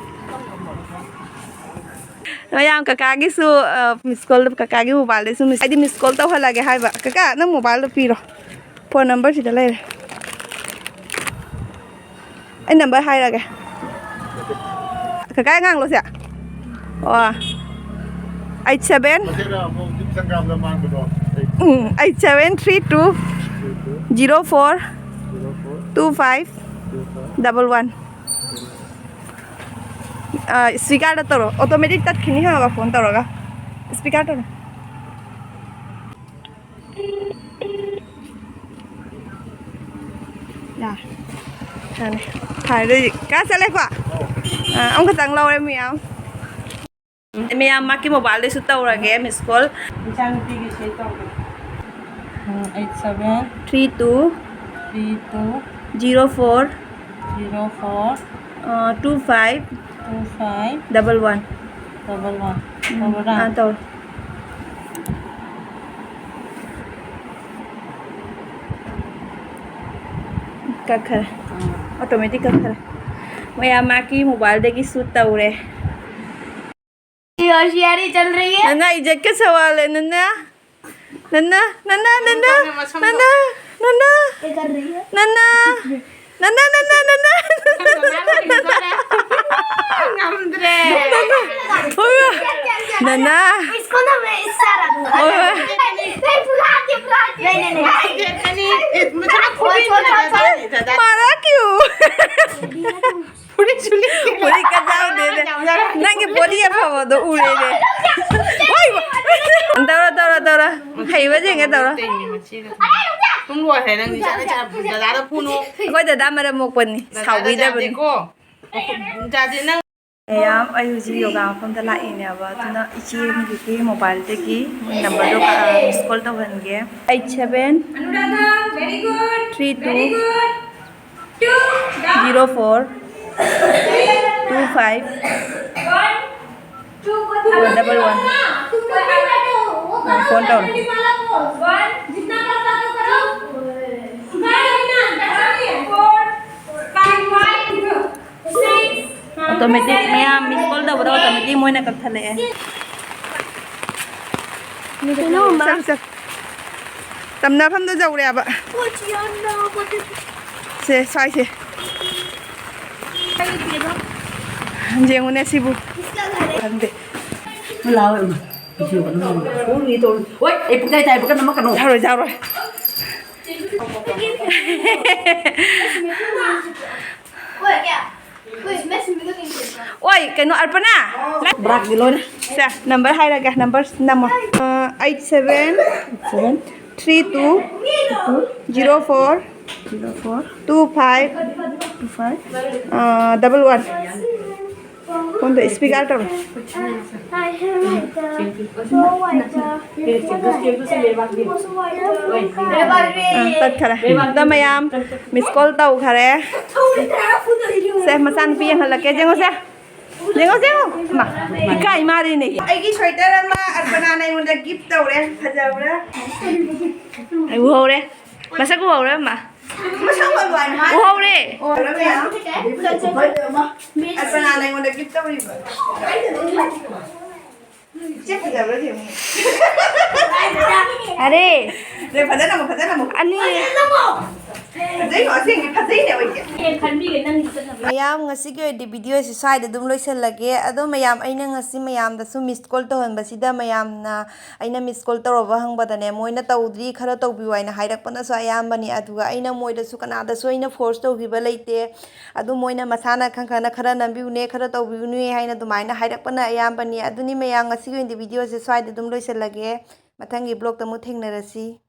ꯃꯌꯥꯝ, ꯀꯀꯥꯒꯤꯁꯨ, ꯑ, ꯃꯤꯁ ꯀꯣꯜ, ꯀꯀꯥꯒꯤ ꯃꯣꯕꯥꯏꯜꯗꯩꯁꯨ ꯃꯤꯁ, ꯍꯥꯏꯗꯤ ꯃꯤꯁ ꯀꯣꯜ ꯇꯧꯍꯜꯂꯒꯦ ꯍꯥꯏꯕ꯫ ꯀꯀꯥ, ꯅꯪ ꯃꯣꯕꯥꯏꯜꯗꯣ ꯄꯤꯔꯣ꯫ ꯐꯣꯟ ꯅꯝꯕꯔ ꯁꯤꯗ ꯂꯩꯔꯦ꯫ ꯑꯩ ꯅꯝꯕꯔ ꯍꯥꯏꯔꯒꯦ꯫ ꯀꯀꯥ ꯉꯥꯡꯂꯣ ꯁꯦ꯫ ꯑꯣ꯫ Eight seven. Um, eight seven three two zero four two five double one. ꯑ, ꯏꯁꯄꯤꯀꯔꯗ ꯇꯧꯔꯣ꯫ ꯑꯣꯇꯣꯃꯦꯇꯤꯛ ꯇꯠꯈꯤꯅꯤ ꯈꯪꯉꯕ ꯐꯣꯟ ꯇꯧꯔꯒ꯫ ꯏꯁꯄꯤꯀꯔ ꯇꯧꯔꯣ꯫ ꯌꯥꯔꯦ꯫ ꯌꯥꯔꯦ꯫ ꯐꯔꯦ, ꯑꯗꯨꯗꯤ ꯀꯥ ꯆꯠꯂꯦꯀꯣ? ꯑꯥ, ꯑꯃꯈꯛꯇꯪ ꯂꯧꯔꯦ ꯃꯌꯥꯝ꯫ ꯃꯌꯥꯝ, ꯃꯥꯒꯤ ꯃꯣꯕꯥꯏꯜꯗꯩꯁꯨ ꯇꯧꯔꯒꯦ, ꯃꯤꯁ ꯀꯣꯜ꯫ ꯏꯆꯥꯅꯨꯄꯤꯒꯤ ꯁꯤ ꯇꯧꯒꯦ꯫ Um, eight seven. Three two. Three two. Zero four. Zero four. Ah, two five. Two five. Double one. Double one. Um, ꯇꯧꯔꯣꯔꯥ? ꯑꯥ, ꯇꯧꯔꯣ꯫ ꯀꯛꯈꯔꯦ꯫ ꯑꯣꯇꯣꯃꯦꯇꯤꯛ ꯀꯛꯈꯔꯦ꯫ ꯃꯌꯥꯝ ꯃꯥꯒꯤ ꯃꯣꯕꯥꯏꯜꯗꯒꯤ ꯁꯨꯠ ꯇꯧꯔꯦ꯫ ये होशियारी चल रही है। नन्ना, इज्जत का सवाल है, नन्ना। नन्ना, नन्ना, नन्ना, नन्ना, नन्ना। क्या कर रही है? नन्ना। नन्ना, नन्ना, नन्ना। ꯉꯝꯗ꯭ꯔꯦ꯫ नन्ना। इसको ना मैं इस सारा दूंगा। नहीं, नहीं, नहीं। मारा क्यों? ꯐꯨꯔꯤꯠ ꯀꯟꯖꯥꯎꯗꯦꯅꯦ꯫ ꯅꯪꯒꯤ ꯕꯣꯗꯤ ꯑꯐꯕꯗꯣ ꯎꯔꯦꯅꯦ꯫ ꯑꯣꯏ! ꯇꯧꯔꯣ, ꯇꯧꯔꯣ, ꯇꯧꯔꯣ꯫ ꯍꯩꯕ ꯌꯦꯡꯒꯦ ꯇꯧꯔꯣ꯫ ꯄꯨꯡ ꯂꯣꯏꯈ꯭ꯔꯦ ꯅꯪꯗꯤ꯫ ꯆꯠꯂꯦ, ꯆꯠꯂꯦ꯫ ꯗꯗꯥꯗ ꯐꯨꯅꯨ꯫ ꯑꯩꯈꯣꯏ ꯗꯗꯥ ꯃꯔꯝ ꯃꯣꯛꯄꯅꯤ꯫ ꯗꯗꯥꯗ ꯁꯥꯎꯕꯤꯗꯕꯅꯤ꯫ ꯌꯥꯗꯦꯀꯣ꯫ ꯌꯥꯗꯦ ꯅꯪ꯫ ꯃꯌꯥꯝ, ꯑꯩ ꯍꯧꯖꯤꯛ ꯌꯣꯒꯥ ꯃꯐꯝꯗ ꯂꯥꯛꯏꯅꯦꯕ, ꯑꯗꯨꯅ ꯏꯆꯦ ꯑꯃꯒꯤꯗꯤ ꯃꯣꯕꯥꯏꯜꯗꯒꯤ ꯃꯣꯏ ꯅꯝꯕꯔꯗꯣ, ꯑ, ꯃꯤꯁ ꯀꯣꯜ ꯇꯧꯍꯟꯒꯦ꯫ Eight seven three two zero four two five double one. ꯑ, ꯐꯣꯟ ꯇꯧꯔꯣ꯫ ꯑꯣꯇꯣꯃꯦꯇꯤꯛ ꯃꯌꯥꯝ ꯃꯤꯁ ꯀꯣꯜ ꯇꯧꯕꯗ ꯑꯣꯇꯣꯃꯦꯇꯤꯛ ꯃꯣꯏꯅ ꯀꯛꯊꯠꯂꯛꯑꯦ꯫ ꯀꯩꯅꯣ, ꯃꯥ ꯆꯞ, ꯆꯞ꯫ ꯇꯝꯅꯐꯝꯗꯣ ꯌꯧꯔꯦꯕ꯫ ꯁꯦ, ꯁ꯭ꯋꯥꯏꯁꯦ꯫ ꯌꯦꯡꯉꯨꯅꯦ ꯁꯤꯕꯨ꯫ ꯈꯪꯗꯦ꯫ ꯂꯥꯛꯑꯣ, ꯏꯃꯥ꯫ ꯁꯣꯔꯤ ꯇꯧꯔꯤ꯫ ꯍꯣꯏ, ꯑꯩ ꯄꯨꯡꯇꯥꯏ ꯇꯥꯏ, ꯄꯨꯡꯀꯟ ꯑꯃ ꯀꯩꯅꯣ꯫ ꯌꯥꯔꯣꯏ, ꯌꯥꯔꯣꯏ꯫ ꯑꯣꯏ, ꯀꯩꯅꯣ, ꯑꯔꯄꯅꯥ? ꯕ꯭ꯔꯥꯛꯀꯤ ꯂꯣꯏꯅ꯫ ꯁꯦ, ꯅꯝꯕꯔ ꯍꯥꯏꯔꯒꯦ, ꯅꯝꯕꯔ ꯅꯝꯃꯣ꯫ ꯑ, eight seven three two zero four two five double one. ꯐꯣꯟꯗꯣ ꯏꯁꯄꯤꯀꯔ ꯇꯧꯔꯣ꯫ ꯑ, ꯇꯠꯈꯔꯦ꯫ ꯑꯗꯣ ꯃꯌꯥꯝ ꯃꯤꯁ ꯀꯣꯜ ꯇꯧꯈꯔꯦ꯫ ꯁꯦ, ꯃꯆꯥꯅꯨꯄꯤ ꯌꯦꯡꯍꯜꯂꯛꯀꯦ꯫ ꯌꯦꯡꯉꯣ ꯁꯦ꯫ ꯌꯦꯡꯉꯣ, ꯌꯦꯡꯉꯣ꯫ ꯏꯃꯥ, ꯏꯀꯥꯏ ꯃꯥꯔꯤꯅꯦ꯫ ꯑꯩꯒꯤ ꯁ꯭ꯋꯦꯇꯔ ꯑꯃ ꯑꯔꯄꯅꯥꯅ ꯑꯩꯉꯣꯟꯗ ꯒꯤꯐ ꯇꯧꯔꯦ꯫ ꯐꯖꯕ꯭ꯔꯥ? ꯑꯩ ꯎꯍꯧꯔꯦ꯫ ꯃꯁꯛ ꯎꯍꯧꯔꯦ, ꯑꯃ꯫ ꯃꯁꯛ ꯎꯍꯧꯔꯦ ꯍꯥꯏꯅ ꯎꯍꯧꯔꯦ꯫ ꯎꯍꯧꯔꯦ ꯃꯌꯥꯝ꯫ ꯑꯔꯄꯅꯥꯅ ꯑꯩꯉꯣꯟꯗ ꯒꯤꯐ ꯇꯧꯔꯤꯕ꯫ ꯆꯦ, ꯐꯖꯕ꯭ꯔꯥ ꯌꯦꯡꯉꯨ꯫ ꯑꯔꯦ꯫ ꯅꯦ, ꯐꯖꯅ ꯑꯃꯨꯛ, ꯐꯖꯅ ꯑꯃꯨꯛ꯫ ꯑꯅꯤ꯫ ꯐꯖꯩ, ꯑꯁꯦꯡꯗꯤ ꯐꯖꯩꯅꯦ ꯑꯩꯁꯦ꯫ ꯈꯟꯕꯤꯒꯦ ꯅꯪꯒꯤ ꯆꯠꯅꯕ꯫ ꯃꯌꯥꯝ, ꯉꯁꯤꯒꯤ ꯑꯣꯏꯅꯗꯤ ꯚꯤꯗꯤꯑꯣꯁꯤ ꯁ꯭ꯋꯥꯏꯗ ꯑꯗꯨꯝ ꯂꯣꯏꯁꯤꯜꯂꯒꯦ꯫ ꯑꯗꯣ ꯃꯌꯥꯝ, ꯑꯩꯅ ꯉꯁꯤ ꯃꯌꯥꯝꯗꯁꯨ ꯃꯤꯁ ꯀꯣꯜ ꯇꯧꯍꯟꯕꯁꯤꯗ ꯃꯌꯥꯝꯅ ꯑꯩꯅ ꯃꯤꯁ ꯀꯣꯜ ꯇꯧꯔꯕ ꯍꯪꯕꯗꯅꯦ, ꯃꯣꯏꯅ ꯇꯧꯗ꯭ꯔꯤ, ꯈꯔ ꯇꯧꯕꯤꯌꯨ ꯍꯥꯏꯅ ꯍꯥꯏꯔꯛꯄꯅꯁꯨ ꯑꯌꯥꯝꯕꯅꯤ꯫ ꯑꯗꯨꯒ ꯑꯩꯅ ꯃꯣꯏꯗꯁꯨ ꯀꯅꯥꯗꯁꯨ ꯑꯩꯅ ꯐꯣꯔꯁ ꯇꯧꯈꯤꯕ ꯂꯩꯇꯦ꯫ ꯑꯗꯨ ꯃꯣꯏꯅ ꯃꯁꯥꯅ ꯈꯪ ꯈꯪꯅ ꯈꯔ ꯅꯝꯕꯤꯌꯨꯅꯦ, ꯈꯔ ꯇꯧꯕꯤꯌꯨꯅꯦ ꯍꯥꯏꯅ ꯑꯗꯨꯃꯥꯏꯅ ꯍꯥꯏꯔꯛꯄꯅ ꯑꯌꯥꯝꯕꯅꯤ꯫ ꯑꯗꯨꯅꯤ ꯃꯌꯥꯝ, ꯉꯁꯤꯒꯤ ꯑꯣꯏꯅꯗꯤ ꯚꯤꯗꯤꯑꯣꯁꯦ ꯁ꯭ꯋꯥꯏꯗ ꯑꯗꯨꯝ ꯂꯣꯏꯁꯤꯜꯂꯒꯦ꯫ ꯃꯊꯪꯒꯤ ꯕ꯭ꯂꯣꯛꯇ ꯑꯃꯨꯛ ꯊꯦꯡꯅꯔꯁꯤ꯫